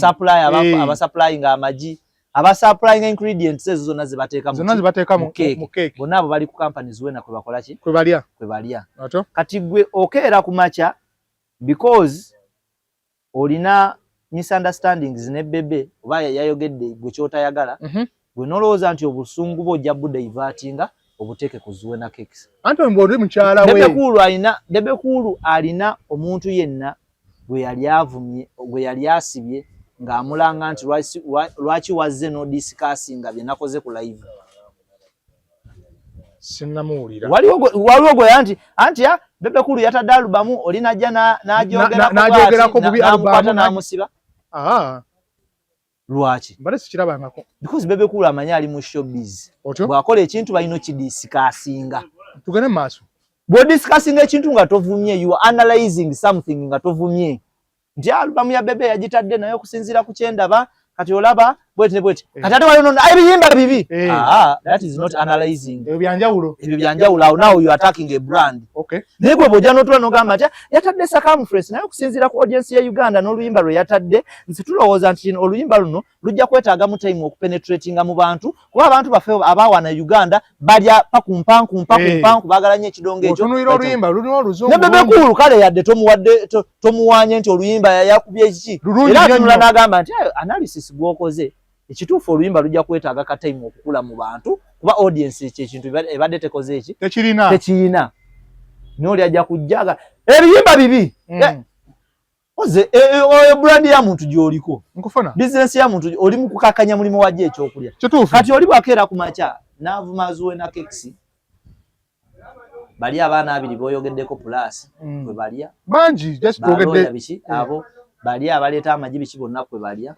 Speaker 1: supplyinga amagi, aba supplyinga ingredients ezo zonna ze bateeka
Speaker 2: mu cake.
Speaker 1: Bonna abo bali ku company Zuena kwe bakola ki?
Speaker 2: Kwe balya.
Speaker 1: Kwe balya. Kati gwe okeera ku makya because olina misunderstandings ne Bebe oba yayogedde gwe ky'otayagala, gwe n'olowooza nti obusungu bwo ojja budivertinga obuteeke ku Zuena Cakes.
Speaker 2: Anti oli mukyala we.
Speaker 1: Bebe Cool alina omuntu yenna gwe yali avumye, gwe yali asibye ng'amulanga nti lwaki wazze n'odiscussinga bye nakoze ku live.
Speaker 2: Sinnamuwulira.
Speaker 1: Waliwo gwe anti ya Bebe Cool yatadde alubamu oli najja n'agyogerako
Speaker 2: bubi alubamu
Speaker 1: n'amusiba. Lwaki?
Speaker 2: Mbadde sikirabangako.
Speaker 1: Because Bebe Cool amanyi ali mu showbiz. Bw'akola ekintu balina okidiscussinga.
Speaker 2: Tugende mu maaso.
Speaker 1: Bw'odiscussinga ekintu nga tovumye, you are analyzing something nga tovumye. Nti alubamu ya Bebe yagitadde naye okusinziira ku kyendaba kati olaba bweti ne bweti. Kati ate waliwo ebiyimba bibi. That is not analyzing.
Speaker 2: Ebyo byanjawulo.
Speaker 1: Ebyo byanjawulo. Awo now you are attacking a brand. Naye gwe bw'ojja n'otula n'ogamba nti yatadde circumference naye okusinziira ku audience ya Uganda n'oluyimba lwe yatadde, nsi tulowooza nti kino oluyimba luno lujja kwetaagamu time okupenetratinga mu bantu, kuba abantu baffe abawana Uganda balya pakumpanku mpanku baagala nnyo ekidongo ekyo.
Speaker 2: Otunuulira oluyimba lulimu oluzungu.
Speaker 1: Ne Bebe Cool kale yadde tomuwadde tomuwanye nti oluyimba yakubye kiki, era atunula n'agamba nti analysis gw'okoze ekituufu oluyimba lujja kwetaaga ka time okukula mu bantu, kuba audience ekyo ekintu ebadde tekoze eki tekirina. N'oli ajja kujjaga ebiyimba bibi. Oze oyo brand ya muntu gy'oliko, business ya muntu oli mu kukakanya mulimu wajja ekyokulya. Kati oli bwakeera ku makya n'avuma Zuena Cakes, bali abaana 2 b'oyogeddeko plus kwe balya
Speaker 2: bangi, just twogedde
Speaker 1: biki abo bali abaleeta amagi biki bonna kwe balya.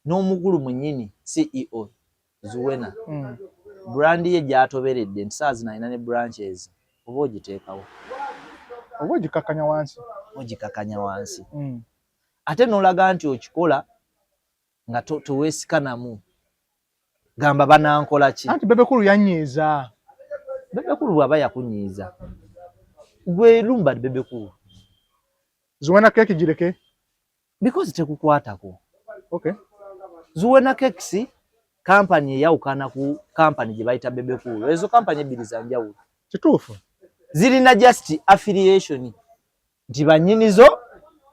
Speaker 1: N'omukulu mwennyini CEO Zuena brand ye gy'atoberedde nti saa zino alina ne branches, oba ogiteekawo
Speaker 2: oba ogikakanya wansi,
Speaker 1: ogikakanya wansi. Ate n'olaga nti okikola nga toweesikanamu, gamba banankola ki?
Speaker 2: Anti Bebe Cool yanyiiza.
Speaker 1: Bebe Cool bw'aba yakunyiiza gwe lumba Bebe Cool.
Speaker 2: Zuena Cake gireke
Speaker 1: because tekukwatako. Zuena Cakes company eyawukana ku company gye bayita Bebe Cool. Ezo company ebbiri za njawulo.
Speaker 2: Kituufu.
Speaker 1: Zirina just affiliation nti bannyinizo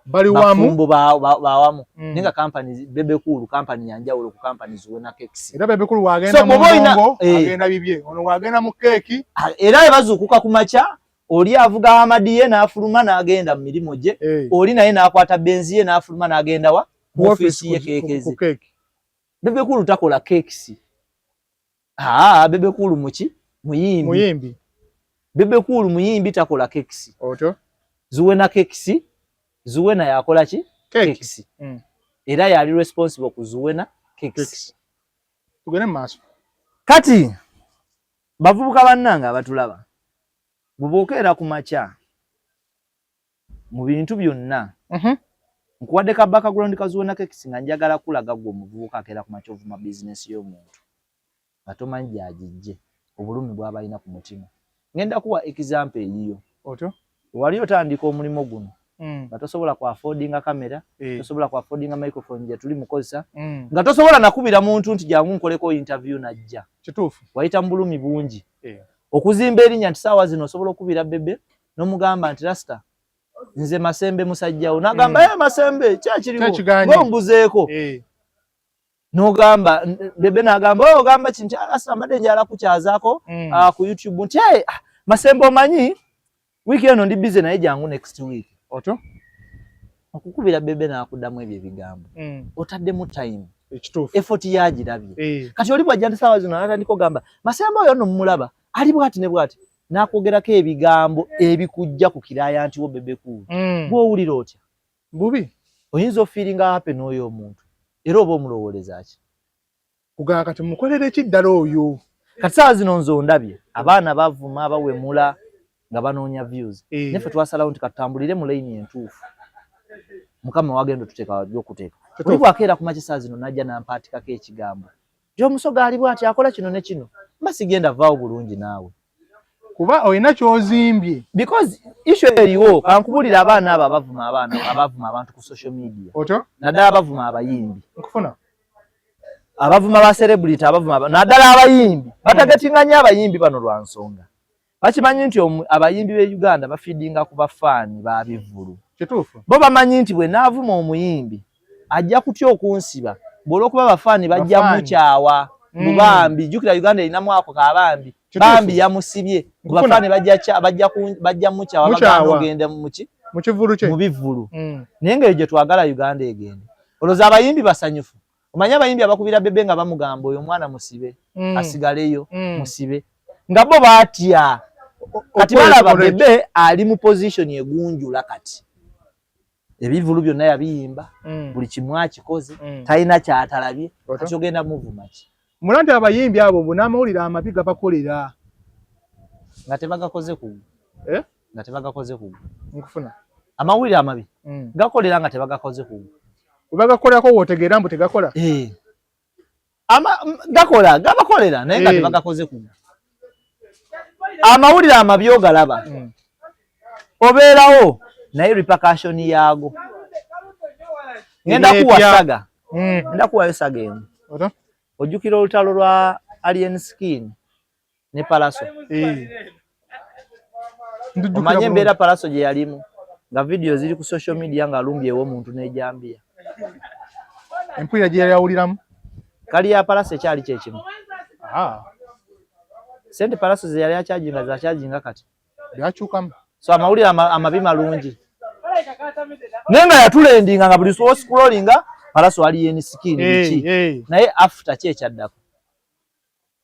Speaker 2: bali wamu,
Speaker 1: bawamu. Naye nga company Bebe Cool company ya njawulo ku company Zuena Cakes.
Speaker 2: Era Bebe Cool wagenda mu ndongo, agenda bibye. Ono wagenda mu keeki.
Speaker 1: Era bazuukuka ku makya, oli avuga Hamadi ye n'afuluma n'agenda mu mirimu gye, oli naye n'akwata Benzi ye n'afuluma n'agenda wa mu ofiisi ye keeke ze. Bebe Cool takola cakes. Bebe Cool muki? Muyimbi. Bebe Cool muyimbi takola cakes. Zuena Cakes, Zuena yakola ki? Cakes. Era yali responsible ku Zuena Cakes.
Speaker 2: Tugende mu maaso.
Speaker 1: Kati bavubuka bannange abatulaba, bw'okeera ku makya mu bintu byonna, nkuwadde ka background ka Zuena Cakes nga njagala kulaga gwe omuvubuka akeera ku makya ovuma bizinesi y'omuntu nga tomanyi gy'agijje, obulumi bw'aba alina ku mutima. Ngenda kuwa example eyiyo. Wali otandika omulimu guno nga tosobola ku affordinga kamera, tosobola ku affordinga microphone gye tuli mukozesa, nga tosobola nakubira muntu nti jangu nkoleko interview najja.
Speaker 2: Kituufu.
Speaker 1: Wayita mu bulumi bungi. Okuzimba erinnya nti saawa zino osobola okubira Bebe n'omugamba nti Rasta nze Masembe musajjawo, n'agamba Masembe kyakiriwo ng'ombuzeeko. N'ogamba Bebe n'agamba ogamba ki nti Rasta mbadde njagala kukyazaako ku YouTube nti Masembe omanyi wiiki eno ndi busy naye jangu next week. Okukubira Bebe n'akuddamu ebyo ebigambo, otaddemu time,
Speaker 2: Ekituufu.
Speaker 1: Effort yagirabye. Kati oli bw'ajja nti saawa zino n'atandika ogamba Masembe oyo nno mumulaba ali bwati ne bwati, n'akwogerako ebigambo ebikujja ku kiraya nti wo Bebe Cool, gw'owulira otya?
Speaker 2: Bubi.
Speaker 1: Oyinza ofeelinga happy n'oyo omuntu, era oba omulowooleza ki?
Speaker 2: Kugamba kati mukolere ki ddala oyo?
Speaker 1: Kati saawa zino nze ondabye abaana bavuma, bawemula nga banoonya views. Naffe twasalawo nti katutambulire mu layini entuufu Mukama wagenda otuteeka wajja okuteeka. Oli bwakeera ku makya saa zino najja nampaatikako ekigambo nti Omusoga ali bwati, akola kino ne kino, mba sigenda vaawo bulungi naawe.
Speaker 2: Kuba olina ky'ozimbye.
Speaker 1: Because issue eriwo, kankubulira, abaana abo abavuma, abaana abavuma abantu ku social media,
Speaker 2: Otyo.
Speaker 1: naddala abavuma abayimbi,
Speaker 2: Nkufuna.
Speaker 1: abavuma ba celebrity, abavuma naddala abayimbi, batargetinga nnyo abayimbi bano lwa nsonga bakimanyi nti abayimbi b'e Uganda bafeedinga ku bafaani ba bivvulu. Bo bamanyi nti bwe naavuma omuyimbi ajja kutya okunsiba, bw'olwokuba bafaani bajja
Speaker 2: Bafaani.
Speaker 1: mukyawa. Bambi, jjukira Uganda erinamu ako kabambi. Bambi yamusibye. Bafaani bajja mukyawa,
Speaker 2: Mukyawa.
Speaker 1: bagaana ogenda muki?
Speaker 2: Mu kivvulu kye.
Speaker 1: Mu bivvulu. Naye ngeri gye twagala Uganda egende, olowooza abayimbi basanyufu? Omanyi abayimbi abakubira Bebe nga bamugamba oyo omwana musibe, asigaleyo, musibe, nga bo batya. Kati
Speaker 2: Okukola
Speaker 1: balaba
Speaker 2: ekikolwa ekyo.
Speaker 1: Bebe ali mu position egunjula. Kati ebivulu byonna yabiyimba, buli kimu akikoze, talina kyatalabye. Kati ogenda muvuma ki?
Speaker 2: Mula nti abayimbi abo mbu n'amawulire amabi gabakolera.
Speaker 1: Nga tebagakoze ku
Speaker 2: Eh?
Speaker 1: Nga tebagakoze ku
Speaker 2: Nkufuna.
Speaker 1: Amawulire amabi gakolera nga tebagakoze ku
Speaker 2: Bwe bagakolerako wootegeera mbu tegakola.
Speaker 1: Eh. Gakola, gabakolera, naye nga tebagakoze ku amawulire amabi ogalaba, obeerawo naye repercussion yaago ngenda kuwa
Speaker 2: Eri etya?
Speaker 1: saga. Ngenda kuwayo saga emu.
Speaker 2: Otyo?
Speaker 1: Ojjukira olutalo lwa Alien Skin ne Palaso?
Speaker 2: Eh. Ndujjukira
Speaker 1: Omanye
Speaker 2: bulungi.
Speaker 1: embeera Palaso gye yalimu nga vidiyo ziri ku social media ng'alumbyewo omuntu n'ejambiya?
Speaker 2: Empulira gye yali awuliramu.
Speaker 1: Kali ya Palaso ekyali kyekimu.
Speaker 2: Ah,
Speaker 1: Sente Palaso ze yali acharginga zacharginga kati.
Speaker 2: Byakyukamu.
Speaker 1: So amawulire amabi malungi, naye nga yatrendinga nga buli scrollinga Palaso, Alien Skin, biki. Naye after ki ekyaddako?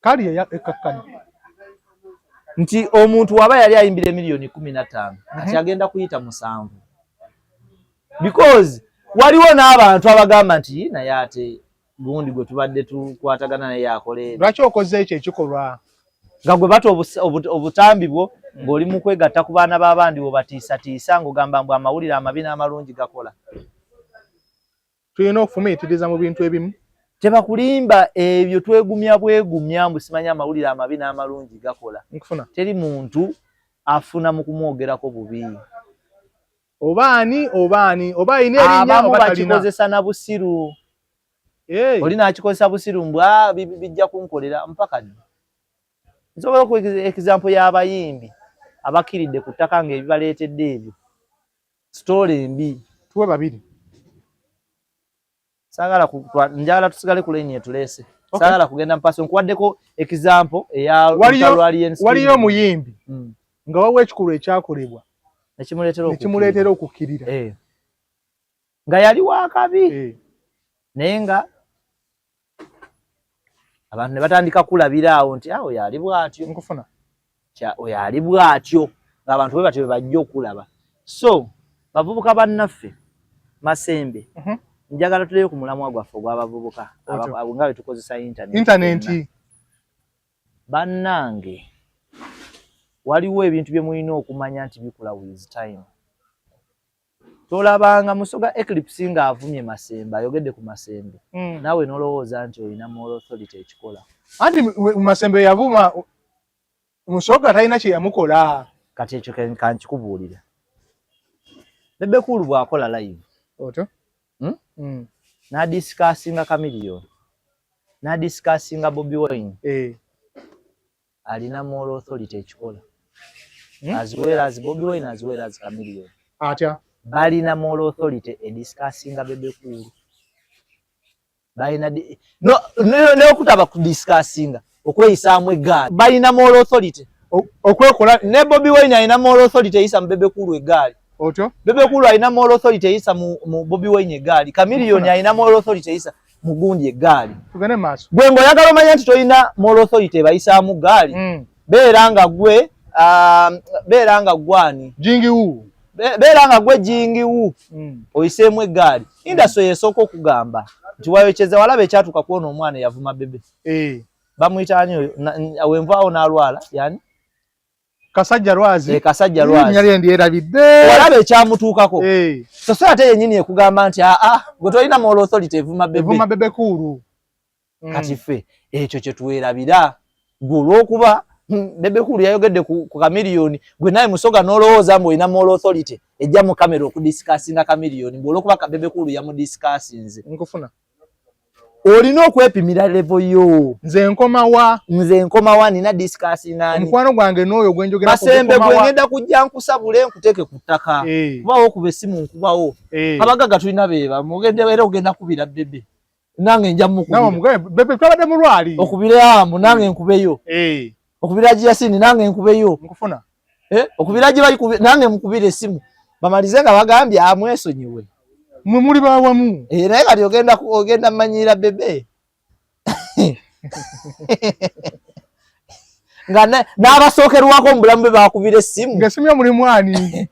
Speaker 2: Kali ekkakkana.
Speaker 1: Nti omuntu waba yali ayimbira emiliyoni 15, kati agenda kuyita 7, because waliwo n'abantu abagamba nti, "Yii, naye ate gundi gwe tubadde tukwatagana naye akola ebyo."
Speaker 2: Lwaki okoze ekyo ekikolwa?
Speaker 1: Nga gwe bata obutambi bwo ng'oli mu kwegatta ku baana b'abandi, bw'obatiisatiisa ng'ogamba mbu amawulire amabi n'amalungi gakola.
Speaker 2: Tulina okufumiitiriza mu bintu ebimu.
Speaker 1: Tebakulimba, ebyo twegumya bwegumya mbu simanyi amawulire amabi n'amalungi gakola.
Speaker 2: Nkufuna.
Speaker 1: Teri muntu afuna mu kumwogerako bubi.
Speaker 2: Oba ani, oba ani, oba alina erinnya,
Speaker 1: Abamu
Speaker 2: oba talina.
Speaker 1: bakikozesa na busiru. Oli n'akikozesa busiru mbu, "Ah, bijja kunkolera mpaka ddi?" Nsobola okuwa example y'abayimbi abakiridde ku ttaka ng'ebibaleetedde ebyo story embi.
Speaker 2: Tuwe babiri.
Speaker 1: Saagala njagala tusigale ku layini etuleese. Saagala kugenda mpaso. Nkuwaddeko example eya
Speaker 2: Waliyo
Speaker 1: lutalo lwa Alien Skin.
Speaker 2: Waliyo omuyimbi nga waliwo ekikolwa ekyakolebwa
Speaker 1: nekimuleetera
Speaker 2: nekimuleetera okukkirira.
Speaker 1: Eh. Nga yali wakabi, naye nga abantu ne batandika kulabira awo nti, "Ah, oyo ali bw'atyo."
Speaker 2: Nkufuna.
Speaker 1: Oyo ali bw'atyo, ng'abantu bwe batyo bwe bajja okulaba. So bavubuka bannaffe, Masembe, njagala tuleyo ku mulamwa gwaffe ogw'abavubuka
Speaker 2: Otyo.
Speaker 1: Abo nga bwe tukozesa internet.
Speaker 2: Intaneti.
Speaker 1: Bannange, waliwo ebintu bye mulina okumanya nti bikula with time. Tolabanga Musoga Eclipse ng'avumye Masembe, ayogedde ku Masembe, naawe n'olowooza nti olina moral authority ekikola.
Speaker 2: Anti Masembe yavuma Musoga, talina kye yamukola.
Speaker 1: Kati ekyo kankikubuulira. Bebe Cool bw'akola live,
Speaker 2: Otyo.
Speaker 1: Hmm?
Speaker 2: Mm.
Speaker 1: N'adiscussinga Chameleone, n'adiscussinga Bobi Wine, alina moral authority ekikola, as well as Bobi Wine, as well as Chameleone.
Speaker 2: Atya?
Speaker 1: Balina moral authority ediscussinga Bebe Cool. Balina no n'okutaba kudiscussinga, okweyisaamu eggaali, balina moral authority.
Speaker 2: Okwekola.
Speaker 1: Ne Bobi Wine alina moral authority eyisa mu Bebe Cool eggaali.
Speaker 2: Otyo?
Speaker 1: Bebe Cool alina moral authority eyisa mu Bobi Wine eggaali. Chameleone alina moral authority eyisa mu gundi eggaali.
Speaker 2: Tugende maaso.
Speaker 1: Gwe ng'oyagala omanya nti tolina moral authority ebayisaamu ggaali, beera nga gwe beera nga gwani
Speaker 2: Jingiwu.
Speaker 1: Beera nga gwe jingiwu oyiseemu eggaali. Industry yesooka okugamba nti wayokyeza, walaba ekyatuuka kwona omwana eyavuma Bebe. Bamuyita ani oyo? Wenvaawo n'alwala yani?
Speaker 2: Kasajja Lwazi.
Speaker 1: Kasajja Lwazi.
Speaker 2: Erinnya lye ndyerabidde.
Speaker 1: Walaba ekyamutuukako. Society yennyini ekugamba nti aa gwe tolina moral authority evuma Bebe.
Speaker 2: Evuma Bebe Cool.
Speaker 1: Kati ffe ekyo kye twerabira. Gwe olw'okuba Bebe Cool yayogedde ku Chameleone, gwe naye Musoga n'olowooza mbu olina moral authority ejja mu kamera okudiscussinga Chameleone, mbu olw'okuba Bebe Cool yamudiscussinze.
Speaker 2: Nkufuna.
Speaker 1: Olina okwepimira level yo.
Speaker 2: Nze nkomawa.
Speaker 1: Nze nkomawa, nina discussing ani.
Speaker 2: Omukwano gwange n'oyo gwe njogera
Speaker 1: Masembe gwe ngenda kujja nkusabule nkuteeke ku ttaka. Kubawo okuba essimu nkubawo. Abagagga tulina beeba, mugende era ogenda kubira Bebe. Nange nja mukubira.
Speaker 2: Nawe mugabe Bebe twabadde mulwali.
Speaker 1: Okubira amu nange nkubeyo. Okubira Jasini nange nkubeyo.
Speaker 2: Nkufuna.
Speaker 1: Okubira gye bali nange mukubira essimu. Bamalize nga bagambye amwesonyiwe.
Speaker 2: Mwe muli bawamu.
Speaker 1: Naye kati ogenda manyira Bebe. Nga n'abasookerwako mu bulamu bwe bakubira essimu.
Speaker 2: Ng'essimu yo mulimu ani?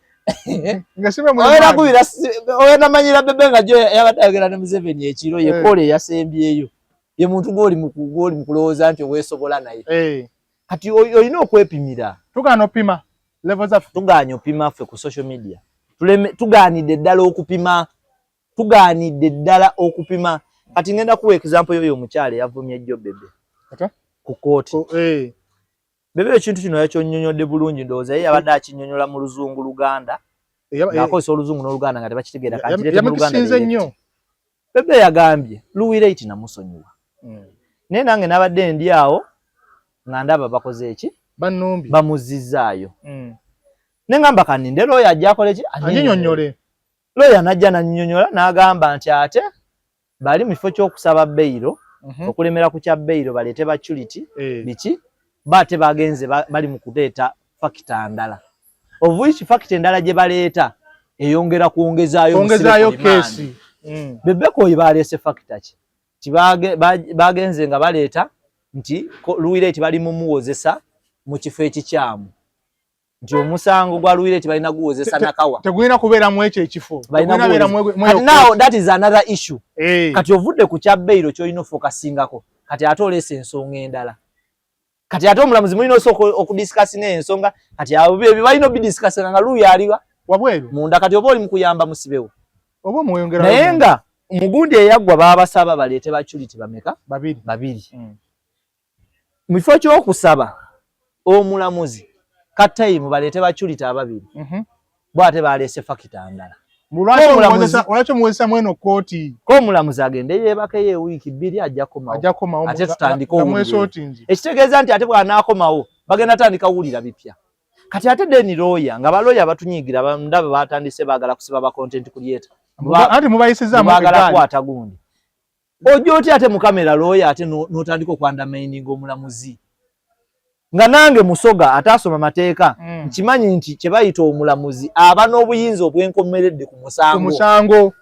Speaker 2: Ng'essimu yo mulimu ani?
Speaker 1: Ogenda manyira Bebe nga gyo yabadde ayogera ne Museveni ekiro, ye Paul eyasembyeyo. Ye muntu gw'oli mu kulowooza nti oweesobola naye. Kati olina okwepimira.
Speaker 2: Tugaana opima level zaffe.
Speaker 1: Tugaanye opima ffe ku social media. Tugaanidde ddala okupima. Tugaanidde ddala okupima. Kati ngenda kuwa example y'oyo omukyala eyavumye ejjo Bebe. Ku kkooti. Bebe ekintu kino yakyonnyonnyodde bulungi, ndowooza ye yabadde akinnyonnyola mu Luzungu Luganda. Ng'akozesa Oluzungu n'Oluganda nga tebakitegeera, kankireete mu Luganda
Speaker 2: Yamukisinze nnyo.
Speaker 1: Bebe yagambye Luwi Light namusonyiwa. Naye nange nabadde ndi awo nga ndaba bakoze eki?
Speaker 2: Bannumbi.
Speaker 1: Bamuzizzaayo. Ne ngamba kaninde lawyer ajja akole ki?
Speaker 2: Annyonnyole.
Speaker 1: Lawyer n'ajja n'annyonnyola n'agamba nti ate bali mu kifo ky'okusaba beyiro, okulemera ku kya beyiro baleete ba surety, biki? Ba ate bagenze bali mu kuleeta factor ndala. Of which factor endala gye baleeta eyongera kwongezaayo
Speaker 2: Kwongezaayo keesi.
Speaker 1: Bebe Cool baleese factor ki? Ti bagenze nga baleeta nti Luwi Light bali mumuwozesa mu kifo ekikyamu. Nti omusango gwa Luwi Light balina guwozesa Nakawa.
Speaker 2: Tegulina kubeera mu ekyo ekifo.
Speaker 1: Balina
Speaker 2: Tegulina
Speaker 1: guwozesa.
Speaker 2: kubeera mu eyo
Speaker 1: Kati now
Speaker 2: kooti.
Speaker 1: that is another issue. Kati ovudde ku kya beyiro ky'olina ofocusingako. Kati ate oleese ensonga endala. Kati ate omulamuzi mulina osooka okudiscussinga ensonga. Kati abo ebyo balina obidiscussinga nga Luwi aliwa
Speaker 2: Wabweru.
Speaker 1: Munda. Kati oba oli mu kuyamba musibewo.
Speaker 2: Oba omweyongera
Speaker 1: Naye
Speaker 2: wabweru.
Speaker 1: nga mugundi eyaggwa baabasaba baleete ba surety bameka?
Speaker 2: Babiri.
Speaker 1: Babiri. Mu kifo ky'okusaba omulamuzi katayimu baleete ba surety ababiri. Bo ate baleese factor ndala.
Speaker 2: Lwaki omuwozesa mweno kkooti?
Speaker 1: Ko omulamuzi agende yeebakeyo ewiiki 2 ajja kukomawo.
Speaker 2: Ajja kukomawo
Speaker 1: Ate tutandike
Speaker 2: nga
Speaker 1: owulire.
Speaker 2: mwesootinze.
Speaker 1: Ekitegeeza nti ate bw'anaakomawo bagenda tandika wulira bipya. Kati ate then lawyer, nga balawyer batunyiigira, ndaba batandise baagala kusiba ba content creator.
Speaker 2: Anti mubayisizaamu
Speaker 1: Baagala
Speaker 2: eggaali.
Speaker 1: kukwata gundi. Ojja otya ate mu kamera lawyer ate n'otandika okwandamaininga omulamuzi. Nga nange Musoga ataasoma mateeka, nkimanyi nti kye bayita omulamuzi aba n'obuyinza obwenkomeredde ku musango.
Speaker 2: Ku musango.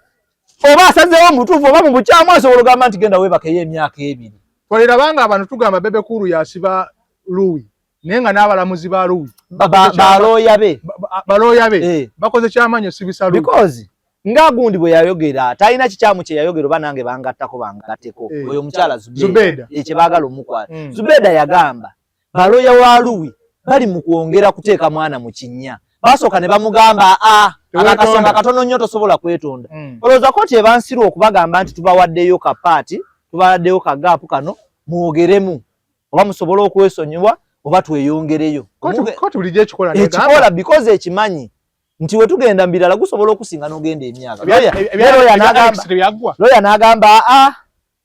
Speaker 1: Oba asazeewo mu butuufu oba mu bukyamu asobola okugamba nti genda weebakeyo emyaka 2.
Speaker 2: Twalira banga abantu tugamba Bebe Cool yasiba Luwi, naye nga n'abalamuzi ba Luwi.
Speaker 1: Balooya be.
Speaker 2: Balooya be. Bakoze kyamaanyi osibisa Luwi.
Speaker 1: Because nga gundi bwe yayogera, talina kikyamu kye yayogera oba nange bangattako bangatteko. Oyo omukyala Zubeda.
Speaker 2: Zubeda.
Speaker 1: Kye baagala omukwata. Zubeda yagamba balooya wa Luwi bali mu kwongera kuteeka mwana mu kinnya. Basooka ne bamugamba
Speaker 2: Teweetonda.
Speaker 1: akasonga katono nnyo tosobola kwetonda. Olowooza kkooti ebansirwa okubagamba nti tubawaddeyo ka paati, tubawaddeyo ka gaapu kano mwogeremu oba musobole okwesonyiwa oba tweyongereyo.
Speaker 2: Kkooti bulijjo ekikola
Speaker 1: Ekikola
Speaker 2: n'egamba.
Speaker 1: because ekimanyi nti we tugenda mu birala gusobola okusinga n'ogenda emyaka.
Speaker 2: Alex tebyaggwa.
Speaker 1: Lawyer n'agamba,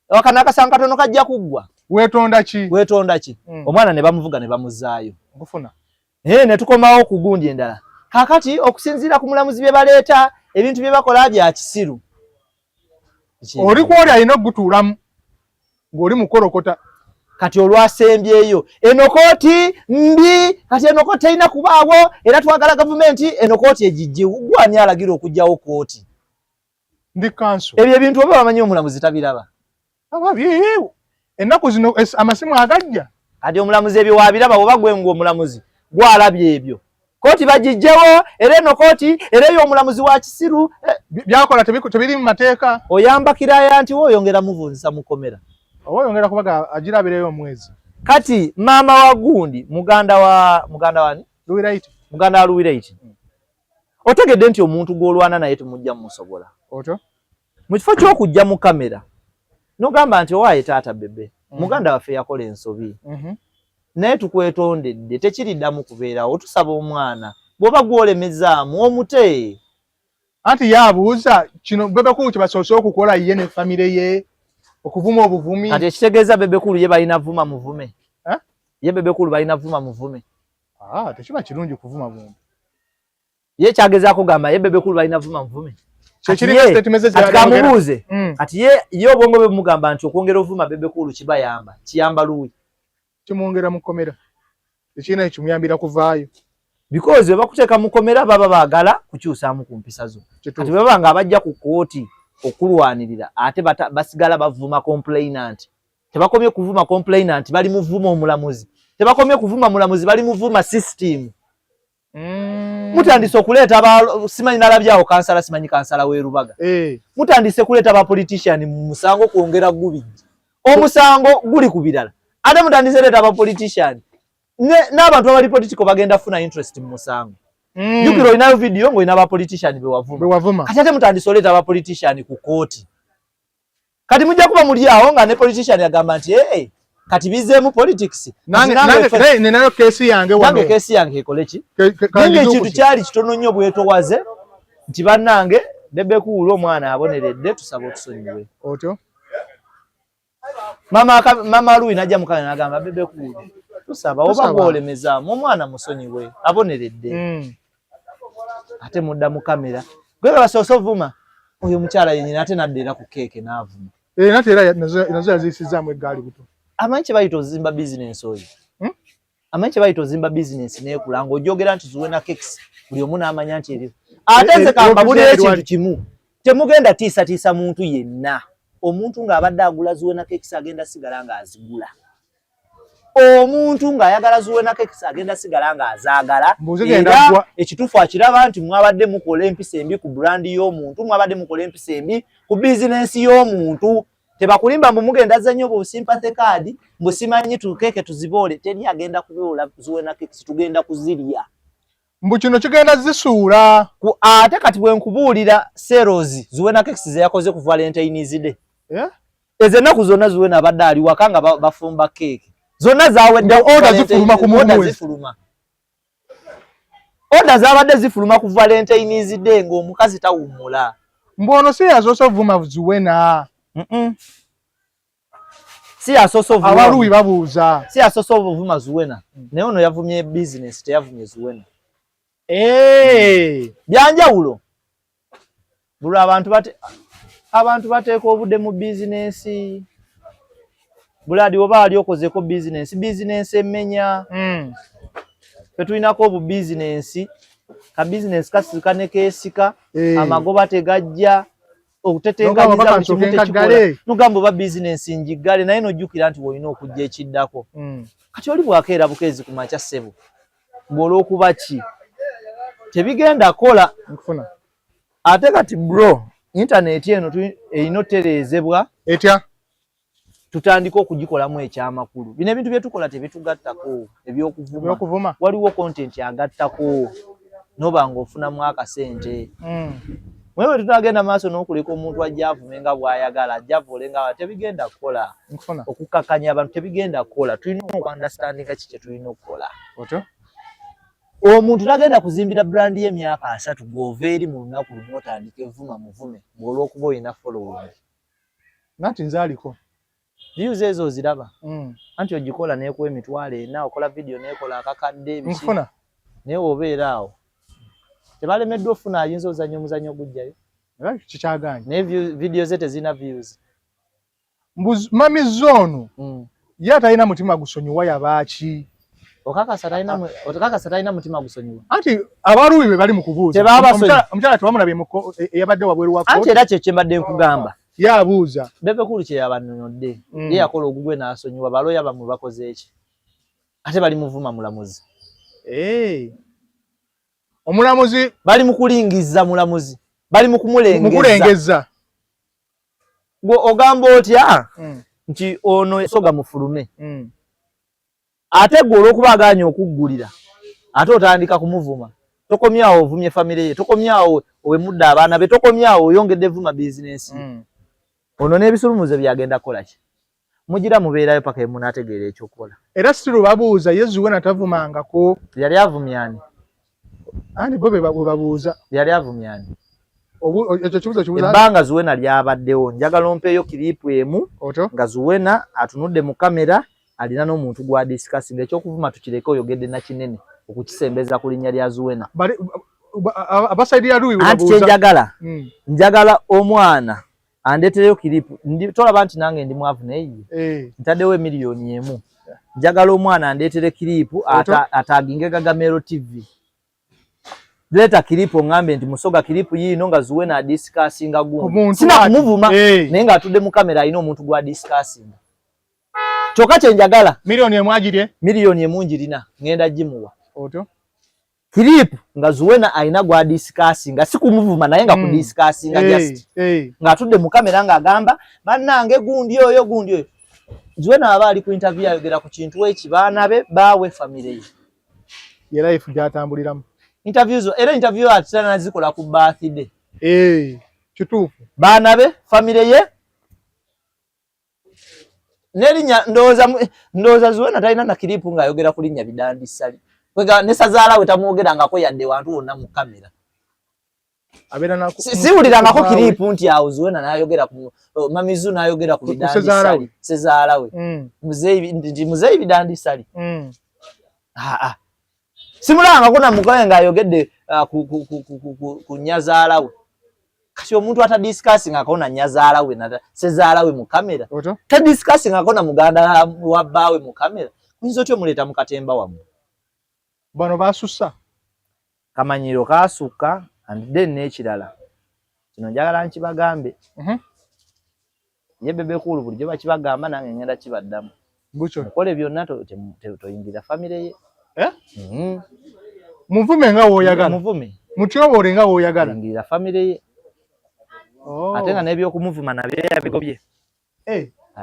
Speaker 1: akano akasango katono kajja kuggwa.
Speaker 2: Weetonda ki?
Speaker 1: Weetonda ki? Omwana ne bamuvuga ne bamuzzaayo.
Speaker 2: Nkufuna.
Speaker 1: Ne tukomawo ku gundi endala. Kaakati okusinziira ku mulamuzi bye baleeta, ebintu bye bakola bya kisiru.
Speaker 2: Oli kwoli alina okugutuulamu ng'oli mukolokota.
Speaker 1: Kati olwasembyeyo eno kooti mbi, kati eno kooti terina kubaawo, era twagala gavumenti eno kooti egijje. Gwani alagira okugyawo kooti?
Speaker 2: Ndi kanso.
Speaker 1: Ebyo ebintu oba bamanyi omulamuzi tabiraba.
Speaker 2: Ennaku zino amasimu agajja.
Speaker 1: Kati omulamuzi ebyo wabiraba, oba gwe ng'omulamuzi gwalabye ebyo? Kooti bagijjewo, era eno kooti era eyo omulamuzi wa kisiru.
Speaker 2: Byakola tebiri mu mateeka.
Speaker 1: Oyamba kiraya nti woyongera muvunzisa mukomera.
Speaker 2: Oba oyongera kubaga agirabireyo omwezi.
Speaker 1: Kati maama wa gundi, muganda wa muganda wani
Speaker 2: Luwiraiti,
Speaker 1: muganda wa Luwiraiti, otegedde nti omuntu gw'olwana naye temujja mumusobola.
Speaker 2: Otyo.
Speaker 1: Mu kifo ky'okujja mu kamera nogamba nti owaaye taata bebe, muganda waffe yakola ensobi, naye tukwetondedde, tekiriddamu kubeerawo, tusaba omwana bw'oba gwolemezaamu omute.
Speaker 2: Anti yabuuza kino Bebe Cool kyebasoose okukola ye ne famire ye okuvuma obuvumi.
Speaker 1: Kati ekitegeeza Bebe Cool ye balina vuma muvume, ye Bebe Cool balina vuma muvume.
Speaker 2: Ah, tekiba kirungi kuvuma muntu.
Speaker 1: Ye kyagezaako gamba ye Bebe Cool balina vuma muvume. Kati kamubuuze, kati ye obwongo bwe bumugamba nti okwongera ovuma Bebe Cool kibayamba, kiyamba luwi?
Speaker 2: Kimwongera mukomera, ekirina ekimuyambira kuvaayo.
Speaker 1: Because bakuteeka mukomera baba baagala kukyusaamu ku mpisa zo. Kati baba nga abajja ku kooti okulwanirira ate basigala bavuma complainant. Tebakomye kuvuma complainant, bali muvuma omulamuzi. Tebakomye kuvuma mulamuzi, bali muvuma system. Mutandise okuleeta ba simanyi nalabyawo kansala, simanyi kansala w'e Rubaga. Mutandise kuleeta ba politician mu musango kwongera gubijja. Omusango guli ku birala. Ate mutandise leeta ba politician. N'abantu abali political bagenda funa interest mu musango. Jjukira olinayo video ng'olina ba politician be wavuma. Kati ate mutandise oleeta ba politician ku kooti. Kati mujja kuba muli awo nga ne politician agamba nti hey, kati bizeemu politics.
Speaker 2: Ninayo kesi yange wano.
Speaker 1: Nange kesi yange ekole ki? Nange ekintu kyali kitono nnyo bwetowaze nti bannange Bebe Cool omwana aboneredde, tusaba otusonyiwe.
Speaker 2: Otyo.
Speaker 1: Mama Lui najja mukana n'agamba Bebe Cool tusaba oba gwolemezaamu omwana musonyiwe aboneredde. Ate mudda mu kamera gwe basoose ovuma oyo omukyala yennyini, ate nadda era ku keeke n'avuma.
Speaker 2: Nate era nazo yaziyisizaamu eggaali buto.
Speaker 1: Amanyi kye bayita ozimba bizinensi oyo. Amanyi kye bayita ozimba bizinensi n'ekula ng'ojogera nti Zuwena Cakes buli omu n'amanya nti eri. Ate nze kambabulira ekintu kimu, temugenda tiisatiisa muntu yenna. Omuntu ng'abadde agula Zuwena Cakes agenda sigala ng'azigula. Omuntu ng'ayagala Zuwena Cakes agenda sigala ng'azaagala. Era ekituufu akiraba nti mwabadde mukola empisa embi ku brand y'omuntu, mwabadde mukola empisa embi ku bizinensi y'omuntu. Tebakulimba mbu mugenda zannyo bu sympathy card, mbu simanyi tukeeke tuziboole. Teri agenda kuboola Zuwena Cakes, tugenda kuzirya.
Speaker 2: Mbu kino kigenda zisuula.
Speaker 1: Ate kati bwe nkubuulira sales Zuwena Cakes ze yakoze ku Valentine's Day. Ezo ennaku zonna Zuwena abadde ali waka nga bafumba keeke. Zonna zawedde.
Speaker 2: Order zifuluma ku
Speaker 1: mwezi. Zifuluma. Order zabadde zifuluma ku Valentine's Day ng'omukazi tawummula.
Speaker 2: Mbu ono si yasoose ovuma Zuwena.
Speaker 1: Si yasoose ovuma.
Speaker 2: Abaluwi babuuza.
Speaker 1: Si yasoose ovuma Zuwena. Naye ono yavumye business, teyavumye Zuwena. Byanjawulo. Buli abantu bateeka obudde mu bizinensi. Buladi oba ali okozeko bizinensi, bizinensi emenya. Ffe tulinako obubizinensi, ka bizinensi kasirika ne keesika, amagoba tegajja, okutetenkaniza buli kimu tekikola. Nogamba oba bizinensi ngiggale, naye nojjukira nti w'olina okujja ekiddako. Kati oli bw'akeera bukeezi ku makya ssebo, ng'olw'okuba ki tebigenda kola. Ate kati bro, internet eno erina otereezebwa.
Speaker 2: Etya?
Speaker 1: Tutandike okugikolamu ekyamakulu. Bino ebintu bye tukola tebitugattako, eby'okuvuma. Waliwo content agattako noba ng'ofunamu akasente. Mwewe tutagenda maaso n'okuleka omuntu ajja avume nga bw'ayagala, ajja avole nga tebigenda kukola. Okukakkanya abantu tebigenda kukola. Tulina oku-understandinga ki kye tulina okukola.
Speaker 2: Otyo?
Speaker 1: Omuntu tagenda kuzimbira brand ye emyaka 30 gw'ova eri mu lunaku lumu otandike vuma muvume bw'olw'okuba olina following.
Speaker 2: Nanti nze aliko.
Speaker 1: Views ezo oziraba. Anti ogikola n'ekuwa 400,000, okola video n'ekola akakadde, biki.
Speaker 2: Nkufuna.
Speaker 1: Naye obeera awo. Tebalemeddwa ofuna ayinza ozannya omuzannyo ogujjayo.
Speaker 2: Era kikyagaanye.
Speaker 1: Naye video ze tezirina views.
Speaker 2: Mbu mami zoono. Ye atalina mutima gusonyiwa yabaaki?
Speaker 1: Okakasa talina mutima gusonyiwa?
Speaker 2: Anti abalubi be bali mu kubuuza. Omukyala tewamulabye eyabadde wabweru wa
Speaker 1: kooti. Anti era kye kyembadde nkugamba.
Speaker 2: Ye abuuza.
Speaker 1: Bebe Cool kye yabannyonnyodde. Ye yakola ogugwe n'asonyiwa, balooya bammwe bakoze eki? Ate bali muvuma mulamuzi.
Speaker 2: Omulamuzi
Speaker 1: bali mu kulingiza mulamuzi, bali mu kumulengeza. Gwe ogamba otya nti ono soga mufulume, ate gwe olw'okuba agaanye okuggulira ate otandika kumuvuma. Tokomyawo ovumye famire ye, tokomyawo owemudde abaana be, tokomyawo oyongedde vuma bizinensi. Ono n'ebisulumuze byagenda kukola ki? Mugira mubeerayo paka emunaategeera ekyokukola.
Speaker 2: Era siru babuuza ye Zuwena tavumangako.
Speaker 1: Yali avumyani?
Speaker 2: Ani bo be babuuza?
Speaker 1: Yali avumyani?
Speaker 2: Ekyo kibuuzo kibuuza.
Speaker 1: Ebbanga Zuwena lyabaddewo njagala ompeeyo kiripu emu nga Zuwena atunudde mu kamera alina n'omuntu gw'adisikasinga. Ekyokuvuma tukireke, oyogedde na kinene okukisembeza ku linnya lya Zuwena. Anti kyenjagala, njagala omwana andeetereyo kiripu. Tolaba nti nange ndi mwavu naye ye ntaddewo emiliyoni emu. Njagala omwana andeetere kiripu ataginge Gagamero TV. Leeta kiripu ongambe nti Musoga kiripu yiino nga Zuwena adisikasinga gundi. Sina kumuvuma naye ng'atudde mu kamera alina omuntu gw'adisikasinga. Kyokka kye njagala
Speaker 2: miliyoni emu agirye,
Speaker 1: miliyoni emu njirina ngenda gimuwa. Kiripu nga Zuwena alina gw'adisikasinga, si kumuvuma naye nga kudisikasinga just ng'atudde mu kamera ng'agamba bannange gundi oyo gundi oyo. Zuwena aba ali ku interview ayogera ku kintu eki, baana be baawe famire ye.
Speaker 2: Ye life gy'atambuliramu.
Speaker 1: Interview zo era interview atera nazikola ku birthday.
Speaker 2: Kituufu.
Speaker 1: Baana be famire ye n'erinnya ndowooza Zuwena talina na kiripu ng'ayogera ku linnya Bidandi Ssali. Ne Sazaala we tamwogerangako yadde wantu wonna mu kamera. Siwulirangako kiripu nti awo Zuwena n'ayogera ku Mamizu n'ayogera ku Bidandi Ssali, Sezaala we. Muzeeyi Bidandi Ssali. Simulabangako na mukawe ng'ayogedde ku nnyazaala we. Kati omuntu atadisikassingako na nnyazaala we na sezaala we mu kamera, tadisikassingako na muganda wa bbaawe mu kamera, oyinza otya omuleeta mu katemba wammwe?
Speaker 2: Bano basussa.
Speaker 1: Kamanyiro kaasukka. And then n'ekirala kino njagala nkibagambe. Ye Bebe Cool bulijjo bakibagamba nange ngenda kibaddamu. Mukole byonna toyingira famire ye.
Speaker 2: Muvume nga w'oyagala.
Speaker 1: Muvume.
Speaker 2: Mutyoboole nga w'oyagala.
Speaker 1: Toyingirira famire ye. Ate nga n'ebyokumuvuma nabyo yabigobye.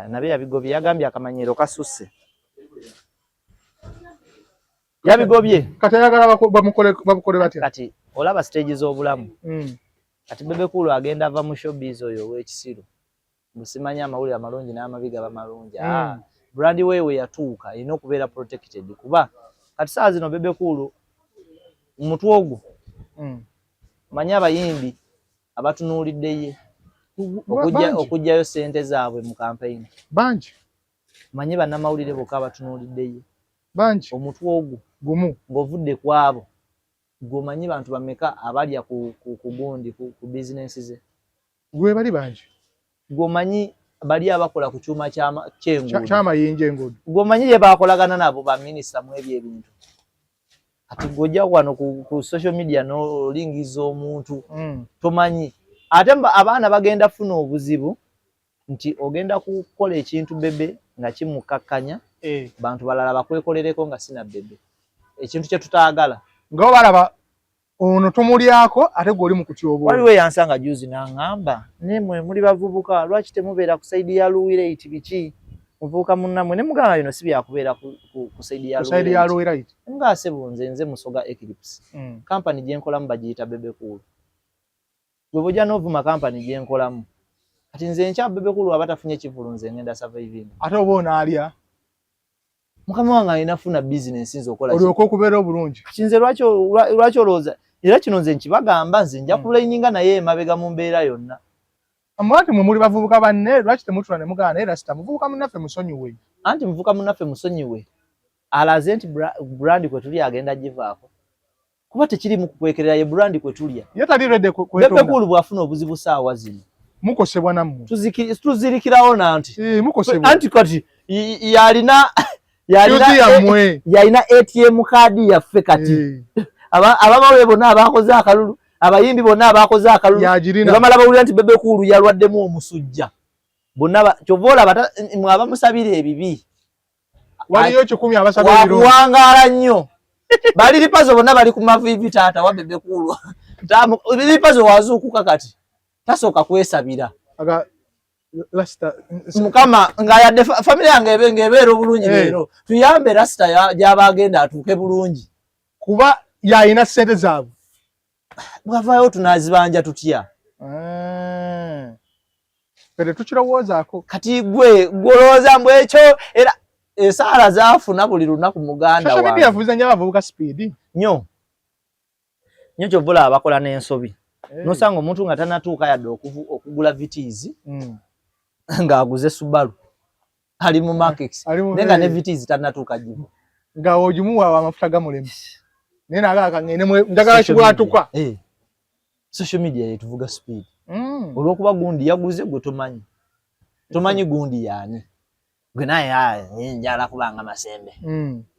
Speaker 1: Nabyo yabigobye, yagambye akamanyiro kasusse. Yabigobye.
Speaker 2: Kati ayagala bamukole batya?
Speaker 1: Kati olaba stage z'obulamu. Kati Bebe Cool agenda ava mu showbiz oyo ow'ekisiru. Musimanyi amawulire amalungi n'amabi gaba malungi. Brand wewe yatuuka erina okubeera protected kuba kati saawa zino Bebe Cool mutwe ogwo. Manyi abayimbi abatunuulidde ye okuggyayo ssente zaabwe mu campaign.
Speaker 2: Bangi.
Speaker 1: Manyi bannamawulire bokka abatunuulidde ye.
Speaker 2: Bangi.
Speaker 1: Omutwe ogwo
Speaker 2: gumu
Speaker 1: ng'ovudde ku abo. Gwe omanyi bantu bameka abalya ku gundi ku bizinensi ze?
Speaker 2: Gwe bali bangi.
Speaker 1: Gwe omanyi bali abakola ku kyuma ky'enguudo.
Speaker 2: Ky'amayinja enguudo.
Speaker 1: Gwe omanyi ye baakolagana nabo ba minisita mu ebyo ebintu. Kati gwe ojja wano ku social media n'olingiza omuntu tomanyi. Ate abaana bagenda funa obuzibu nti ogenda kukola ekintu Bebe nga kimukakkanya, bantu balala bakwekolereko nga sina Bebe. Ekintu kye tutaagala.
Speaker 2: Nga balaba ono tumulyako ate gwe oli mu kutyoboola.
Speaker 1: Waliwo eyansanga juzi n'aŋŋamba naye mwe muli bavubuka lwaki temubeera ku sayidi ya Luwireit biki muvubuka munnammwe ne mugamba bino si byakubeera ku sayidi
Speaker 2: ya Luwireit.
Speaker 1: Nga ssebo nze Musoga Eclipse. Kampani gye nkolamu bagiyita Bebe Cool. Gwe bw'ojja n'ovuma kampani gye nkolamu. Kati nze nkya Bebe Cool aba tafunye kivvulu nze ngenda surviving.
Speaker 2: Ate oba onaalya?
Speaker 1: Mukama wange alina funa business nze okola
Speaker 2: olyoke okubeera obulungi.
Speaker 1: Kati nze lwaki olowooza era kino nze nkibagamba nze nja kulayininga naye emabega mu mbeera yonna.
Speaker 2: Anti mwe muli bavubuka banne lwaki temutula ne mugamba naye Rasta muvubuka munnaffe musonyiwe.
Speaker 1: Anti muvubuka munnaffe musonyiwe alaze nti brand kwe tuli agenda givaako. Kuba tekirimu kukwekerera ye brand kwe tulya.
Speaker 2: Ye tali ready kwetonda.
Speaker 1: Bebe Cool bw'afuna obuzibu saawa zino.
Speaker 2: Mukosebwa nammwe.
Speaker 1: Tuzirikirawo nanti.
Speaker 2: Mukosebwa.
Speaker 1: Anti kati Yalina yalina ATM card yaffe kati. Abamawulire bonna abakoze akalulu, abayimbi bonna abakoze akalulu, bamala bawulira nti Bebe Cool yalwaddemu omusujja. Bonna kyova olaba mwe abamusabira ebibi.
Speaker 2: Waliyo 10 abasabira ebirungi.
Speaker 1: Wakuwangaala nnyo. Bali Lipazo bonna bali ku maviivi taata wa Bebe Cool. Lipazo wazuukuka kati. Tasooka kwesabira. Mukama nga yadde family yange ebe ng'ebeera obulungi leero. Tuyambe Rasta gy'aba agenda atuuke bulungi.
Speaker 2: Kuba yalina ssente zaabwe.
Speaker 1: Bw'avaayo tunaazibanja tutya?
Speaker 2: Ffe tukirowoozaako.
Speaker 1: Kati gwe gw'olowooza mbu ekyo era esaala zaafuna buli lunaku muganda
Speaker 2: wange. Social media yavuza nnyo abavubuka speed.
Speaker 1: Nnyo. Nnyo ky'ova olaba bakola n'ensobi. N'osanga omuntu nga tannatuuka yadde okugula Vitz ng'aguze Subaru. Ali mu Mark X. Naye nga ne Vitz tannatuuka givu.
Speaker 2: Nga ogimuwa amafuta gamulema. Naye n'agamba ngende njagala kibwatuka.
Speaker 1: Social media yetuvuga speed. Olw'okuba gundi yaguze gwe tomanyi. Tomanyi gundi yaani. Gwe naye njala kubanga Masembe.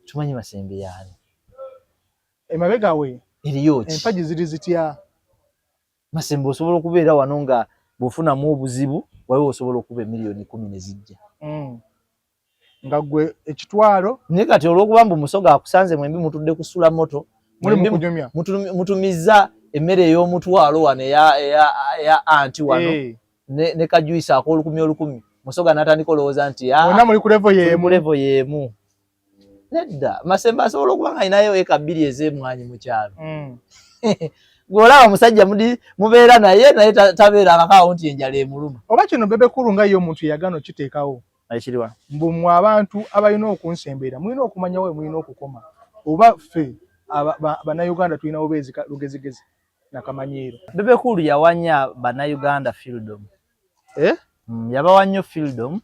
Speaker 1: Tumanyi Masembe yaani.
Speaker 2: Emabega we
Speaker 1: eriyo ki?
Speaker 2: Empagi ziri zitya?
Speaker 1: Masembe osobola okubeera wano nga bw'ofunamu obuzibu waliwo osobola okuba emiliyoni 10 ne zijja.
Speaker 2: Nga gwe ekitwalo.
Speaker 1: Naye kati olw'okuba mbu Musoga akusanze mwembi mutudde kusula moto, mutumizza emmere ey'omutwalo wano eya anti wano ne kajuisi ak'olukumi olukumi. Musoga n'atandika olowooza nti
Speaker 2: bonna muli ku level y'emu.
Speaker 1: Ku level y'emu. Nedda, Masembe asobola okuba nga alinayo eka 2 ez'emmwanyi mu kyalo. Gw'olaba omusajja mubeera naye naye tabeera akakaawo nti enjala emuluma.
Speaker 2: Oba kino Bebe Cool nga ye omuntu yagaana okiteekawo.
Speaker 1: Ekiriwa?
Speaker 2: Mbu mmwe abantu abalina okunsembera mulina okumanya we mulina okukoma. Oba ffe Bannayuganda tulina bubeezi lugezigezi nakamanyiiro.
Speaker 1: Bebe Cool yawanya Bannayuganda freedom. Yabawa nnyo freedom.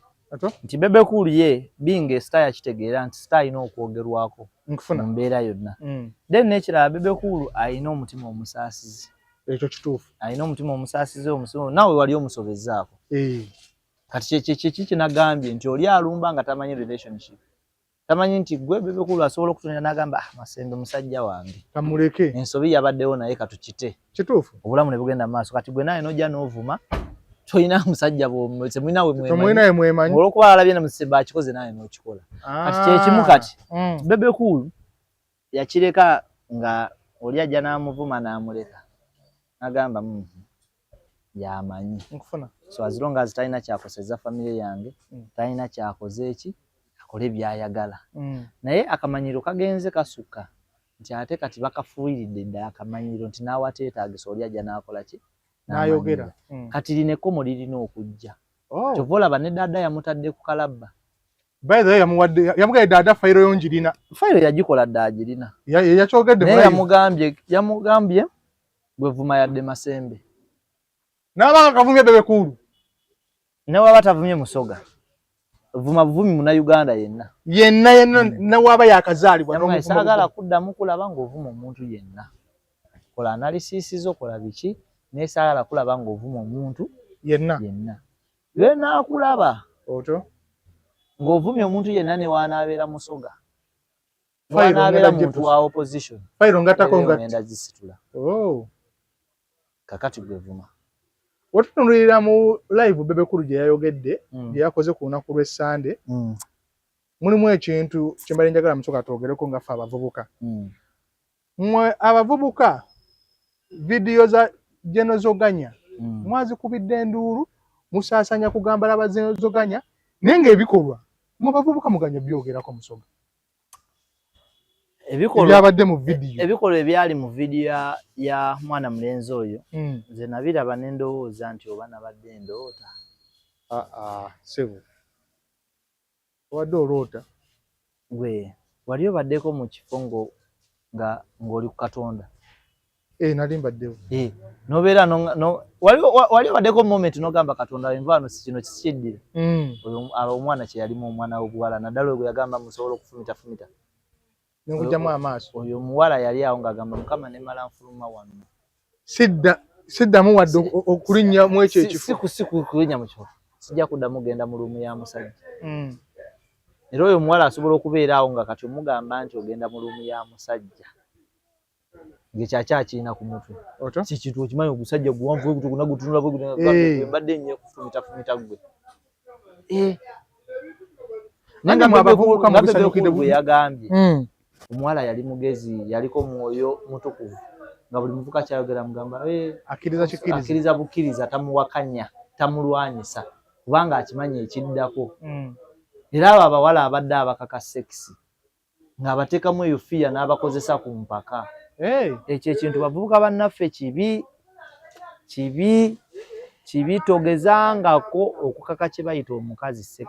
Speaker 1: Nti Bebe Cool ye being a star yakitegeera nti star alina okwogerwako mu mbeera yonna. Then n'ekirala Bebe Cool alina omutima omusaasizi.
Speaker 2: Ekyo kituufu.
Speaker 1: Alina omutima omusaasizi naawe wali omusobezzaako. Kati kye kinagambye nti oli alumba nga tamanyi relationship. Tamanyi nti gwe Bebe Cool asobola okutunira n'agamba Masembe musajja wange.
Speaker 2: Kamuleke.
Speaker 1: Ensobi yabaddewo naye katukite.
Speaker 2: Kituufu.
Speaker 1: Obulamu ne bugenda mu maaso. Kati gwe naye n'ojja n'ovuma tolina musajja temulina we
Speaker 2: mwemanyi.
Speaker 1: Olw'okuba alabye ne Masembe akikoze naye n'okikola. Kati kye kimu kati. Bebe Cool yakireka nga oli ajja n'amuvuma n'amuleka. N'agamba yamanyi.
Speaker 2: Nkufuna.
Speaker 1: So as long as talina kyakosezza family yange, talina kyakoze eki, akole by'ayagala. Naye akamanyiro kagenze kasukka nti ate kati bakafuuyiridde ddala akamanyiro nti n'awateetaagisa oli ajja n'akola ki?
Speaker 2: N'ayogera.
Speaker 1: Kati lino ekkomo lirina okujja. Kyova olaba ne ddaada yamutadde ku kalabba.
Speaker 2: By the way, yamugambye ddaada fayiro yo ngirina.
Speaker 1: Fayiro yagikola dda agirina.
Speaker 2: Yakyogedde.
Speaker 1: Naye yamugambye gwe vuma yadde Masembe.
Speaker 2: N'abanga kavumye Bebe Cool.
Speaker 1: Ne waba tavumye Musoga. Vuma buvumi Munnayuganda yenna.
Speaker 2: Yenna yenna ne waba yakazaalibwa.
Speaker 1: Saagala kuddamu kulaba ng'ovuma omuntu yenna. Kola analysis zo, kola biki, naye saagala kulaba ng'ovuma omuntu
Speaker 2: yenna.
Speaker 1: Yenna. Lwe naakulaba
Speaker 2: otyo
Speaker 1: ng'ovumye omuntu yenna ne w'anaabeera Musoga. W'anaabeera muntu wa opposition.
Speaker 2: Fayiro ngattako
Speaker 1: ngenda zisitula. Kakati gwe vuma.
Speaker 2: Wetutunulira mu live Bebe Cool gye yayogedde, gye yakoze ku lunaku lw'Essande, mulimu ekintu kye mbadde njagala Musoga twogereko nga ffe abavubuka. Mmwe abavubuka vidiyo za Genozoganya mwazikubidde enduulu, musaasanya kugamba laba Genozoganya, naye ng'ebikolwa mmwe abavubuka muganya byogerako Musoga. Ebyabadde mu vidiyo.
Speaker 1: Ebikolwa ebyali mu vidiyo ya mwana mulenzi oyo, nze nabiraba ne ndowooza nti oba nabadde ndoota.
Speaker 2: Ssebo. Obadde oloota.
Speaker 1: Gwe wali obaddeko mu kifo ng'oli ku Katonda?
Speaker 2: Nali mbaddewo.
Speaker 1: N'obeera wali obaddeko moment n'ogamba Katonda enva wano kino kikiddira. Oyo omwana kye yalimu omwana w'obuwala naddala oyo gwe yagamba musobola okufumitafumita.
Speaker 2: N'okugyamu amaaso.
Speaker 1: Oyo omuwala yali awo ng'agamba Mukama ne mmala nfuluma wano.
Speaker 2: Siddamu wadde okulinnya mu ekyo ekifo.
Speaker 1: Si kulinnya mu kifo. Sijja kuddamu genda mu luumu ya musajja. Era oyo omuwala asobola okubeera awo nga kati omugamba nti ogenda mu room ya musajja, ng'ekyakya ku mutwe.
Speaker 2: Otyo.
Speaker 1: Si kintu okimanyi, ogusajja guwanvu bwe gutyo, guna gutunula bwe gutyo, mbadde nnyo kufumita gwe.
Speaker 2: Nange mwe abavubuka
Speaker 1: nga Bebe
Speaker 2: mubisanyukidde.
Speaker 1: Cool bwe yagambye, omuwala yali mugezi, yaliko mwoyo mutukuvu, nga buli muvuka kyayogera mugamba, "Eh,"
Speaker 2: Akkiriza kikkiriza.
Speaker 1: Akkiriza bukkiriza, tamuwakanya, tamulwanyisa, kubanga akimanyi ekiddako. Era abo abawala abadde abakaka sex, ng'abateekamu eyo fear n'abakozesa ku mpaka. Ekyo ekintu, bavubuka bannaffe, kibi, kibi, kibi. Togezangako okukaka kye bayita omukazi sex.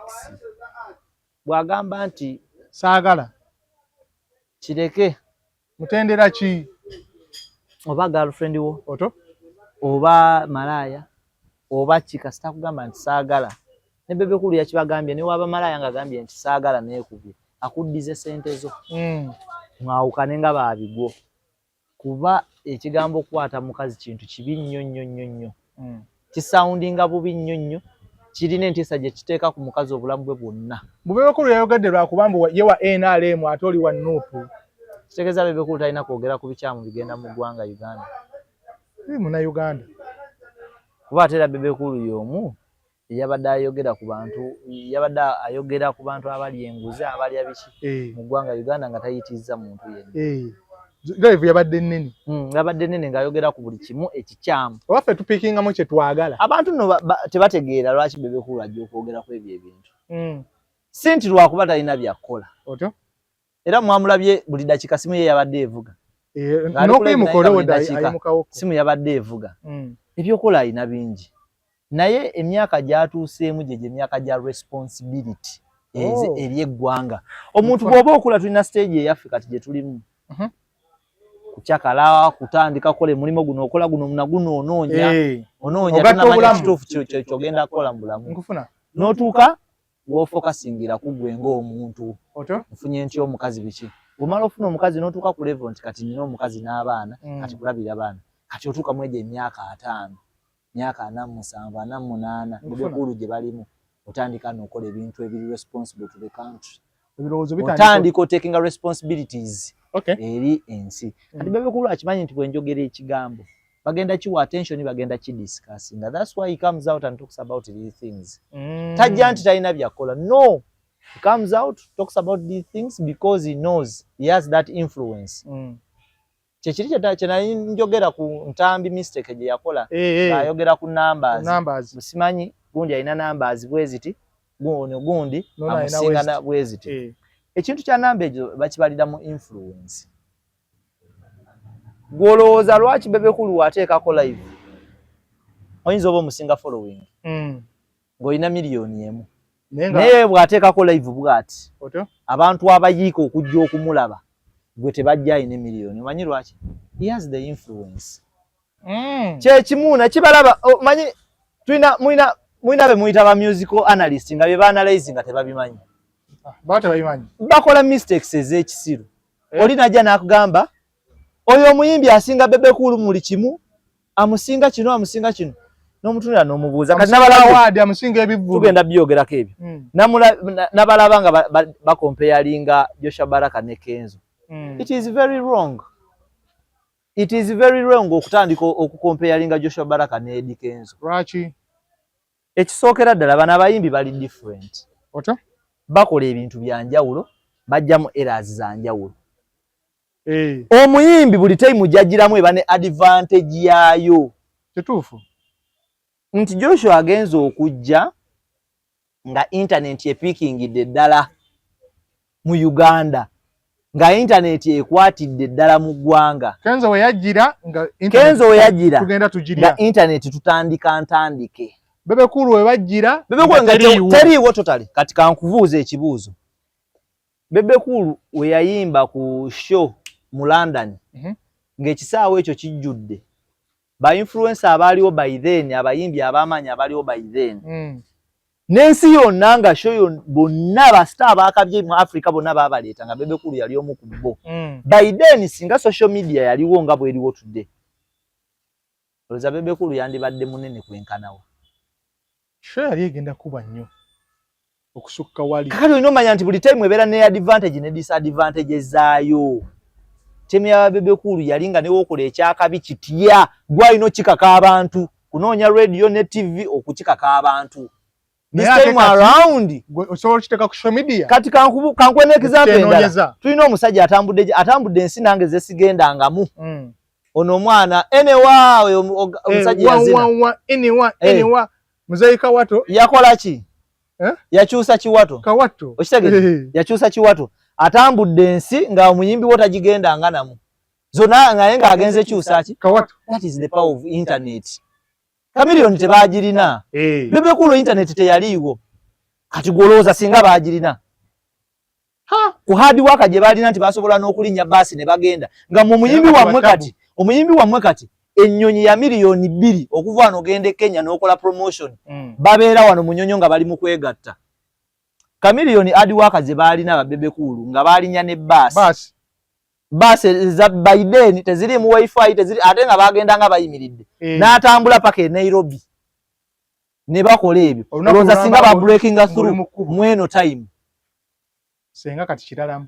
Speaker 1: Bw'agamba nti
Speaker 2: saagala,
Speaker 1: kireke.
Speaker 2: Mutendera ki?
Speaker 1: Oba girlfriend wo,
Speaker 2: Otyo.
Speaker 1: oba malaaya oba ki, kasita akugamba nti saagala. Ne Bebe Cool yakibagambye, ne waba malaaya ng'agambye nti saagala, neekubye, akuddize sente zo, mwawukane nga baabigwo, kuba ekigambo okukwata mukazi kintu kibi nnyo nnyo nnyo nnyo. Kisoundinga bubi nnyo nnyo, kirina entiisa gye kiteeka ku mukazi obulamu bwe bwonna.
Speaker 2: Bebe Cool yayogedde lwakuba mbu ye wa NRM ate oli wa NUP.
Speaker 1: Kitegeeza Bebe Cool talina kwogera ku bikyamu bigenda mu ggwanga Uganda.
Speaker 2: Munnayuganda.
Speaker 1: Kuba ate era Bebe Cool y'omu yabadde ayogera ku bantu, yabadde ayogera ku bantu abalya enguzi, abalya biki mu ggwanga Uganda, nga tayitizza muntu yenna.
Speaker 2: Live yabadde nnene.
Speaker 1: Yabadde nnene ng'ayogera ku buli kimu ekikyamu.
Speaker 2: Oba ffe tupikingamu kye twagala.
Speaker 1: Abantu nno tebategeera lwaki Bebe Cool ajja okwogera ku ebyo ebintu. Si nti lwakuba talina byakkola.
Speaker 2: Otyo.
Speaker 1: Era mwamulabye buli dakiika simu ye yabadde evuga. Ng'ali
Speaker 2: N'okuyimuka
Speaker 1: ku live,
Speaker 2: olowodde
Speaker 1: buli dakiika.
Speaker 2: ayimukawo.
Speaker 1: Simu yabadde evuga. Ebyokola alina bingi, naye emyaka gy'atuuseemu gye gyemyaka gya responsibility eri eggwanga. Omuntu bw'oba okula, tulina stage eyaffe kati gye tulimu, kukyakala, kutandika kukola emulimo guno, okola guno naguno, onoonya, onoonya,
Speaker 2: Ogatta
Speaker 1: tonamanya
Speaker 2: obulamu.
Speaker 1: kituufu kyogenda kukola mu bulamu.
Speaker 2: Nkufuna.
Speaker 1: N'otuuka w'ofokasingira ku ggwe ng'omuntu.
Speaker 2: Otyo.
Speaker 1: Nfunye ntya omukazi, biki? Bw'omala ofuna omukazi n'otuuka ku level nti kati nina omukazi n'abaana, kati kulabira baana, kati otuuka mu egyo emyaka 50, myaka 47, 48,
Speaker 2: Nkufuna.
Speaker 1: Bebe Cool gye balimu, otandika n'okola ebintu ebiri responsible to the country.
Speaker 2: Ebirowoozo bitandika.
Speaker 1: Otandika otakinga responsibilities eri ensi. Kati Bebe Cool akimanyi nti bwe njogera ekigambo, bagenda kiwa attention, bagenda kidiscussinga. That's why he comes out and talks about these things. Tajja nti talina byakola, no. He comes out, talks about these things because he knows he has that influence. Kyekiri kye nali njogera ku Ntambi, mistake gye yakola ng'ayogera ku numbers.
Speaker 2: Numbers.
Speaker 1: Simanyi gundi alina numbers bwe ziti, guno gundi
Speaker 2: Nono alina
Speaker 1: amusinga
Speaker 2: waist.
Speaker 1: bwe ziti. Ekintu kya namba egyo bakibalira mu influence. Gw'olowooza lwaki Bebe Cool wateekako live, oyinza oba omusinga following ng'olina 1 million,
Speaker 2: Naye nga
Speaker 1: naye bw'ateekako live bw'ati,
Speaker 2: Otyo.
Speaker 1: abantu abayiika okujja okumulaba gwe tebajja, alina emiliyoni. Omanyi lwaki? He has the influence. Kyekimu nakibalaba, omanyi tulina, mulina be muyita ba musical analyst, nga bye baanalyze nga tebabimanyi.
Speaker 2: Ah, baba tebabimanyi.
Speaker 1: Bakola mistakes ez'ekisiru.
Speaker 2: Eh.
Speaker 1: Oli najja n'akugamba oyo omuyimbi asinga Bebe Cool muli kimu, amusinga kino, amusinga kino, n'omutunira n'omubuuza kati
Speaker 2: Amusinga
Speaker 1: nabalaba
Speaker 2: award, amusinga ebivvulu.
Speaker 1: Tugenda byogerako ebyo. Nabalaba nga bacomparinga Joshua Baraka ne Kenzo. It is very wrong, it is very wrong okutandika okucomparinga Joshua Baraka ne Eddy Kenzo.
Speaker 2: Lwaki?
Speaker 1: Ekisookera ddala, bano abayimbi bali different.
Speaker 2: Otyo.
Speaker 1: Bakola ebintu bya njawulo, bajjamu eras za njawulo. Omuyimbi buli time gy'ajjiramu eba ne advantage yaayo.
Speaker 2: Kituufu.
Speaker 1: Nti Joshua agenza okujja nga internet epikingidde ddala mu Uganda, nga internet ekwatidde ddala mu ggwanga.
Speaker 2: Kenzo we yajjira nga
Speaker 1: Kenzo we yajjira
Speaker 2: tugenda tugirya.
Speaker 1: nga internet tutandika ntandike.
Speaker 2: Bebe Cool we bajjira
Speaker 1: Bebe Cool nga
Speaker 2: teriiwo.
Speaker 1: Teriiwo totally. Kati kankubuuza ekibuuzo, Bebe Cool we yayimba ku show mu London, ng'ekisaawe ekyo kijjudde ba influencer abaaliwo by then, abayimbi ab'amaanyi abaaliwo by then, n'ensi yonna, nga show yo bonna ba star abaakabye mu Africa bonna baabaleeta, nga Bebe Cool yali omu ku bo. By then, singa social media yaliwo nga bweriwo today, olowooza Bebe Cool yandibadde munene kwenkanawa?
Speaker 2: Show yali egenda kuba nnyo. Okusukka wali.
Speaker 1: Kakati olina omanya nti buli time ebeera ne advantage ne disadvantage zaayo. Time ya Bebe Cool yali nga newokola ekyakabi kitya, gwalina okikaka abantu kunoonya radio ne TV okukikaka abantu. This time around
Speaker 2: osobola okiteeka ku social media.
Speaker 1: Kati kankuwe ne example endala. Tulina omusajja atambudde ensi nange ze sigendangamu. Ono omwana enewa oyo omusajja yazina.
Speaker 2: Enewa Muzeeyi Kawato
Speaker 1: yakola ki? Yakyusa kiwato.
Speaker 2: Kawato.
Speaker 1: Okitegedde? Yakyusa kiwato. Atambudde ensi nga omuyimbi wo tagigendanga namu. Zonna naye ng'agenze kyusa ki?
Speaker 2: Kawato.
Speaker 1: That is the power of internet. Chameleone tebaagirina. Bebe Cool internet teyaliiwo. Kati gw'olowooza singa baagirina. Ku hard work gye baalina nti basobola n'okulinnya baasi ne bagenda. Nga mu muyimbi wammwe kati, omuyimbi wammwe kati ennyonyi ya 2 miliyoni okuva wano ogenda e Kenya n'okola promotion. Babeera wano Munyonyo nga bali mu kwegatta. Chameleone hard work ze baalina ba Bebe Cool nga baalinya ne baasi. Baasi za Biden teziriimu wifi, teziri, ate nga bagenda nga bayimiridde. N'atambula paka e Nairobi. Ne bakola ebyo. Olowooza singa ba breakinga through mweno time.
Speaker 2: Senga kati kiralamu.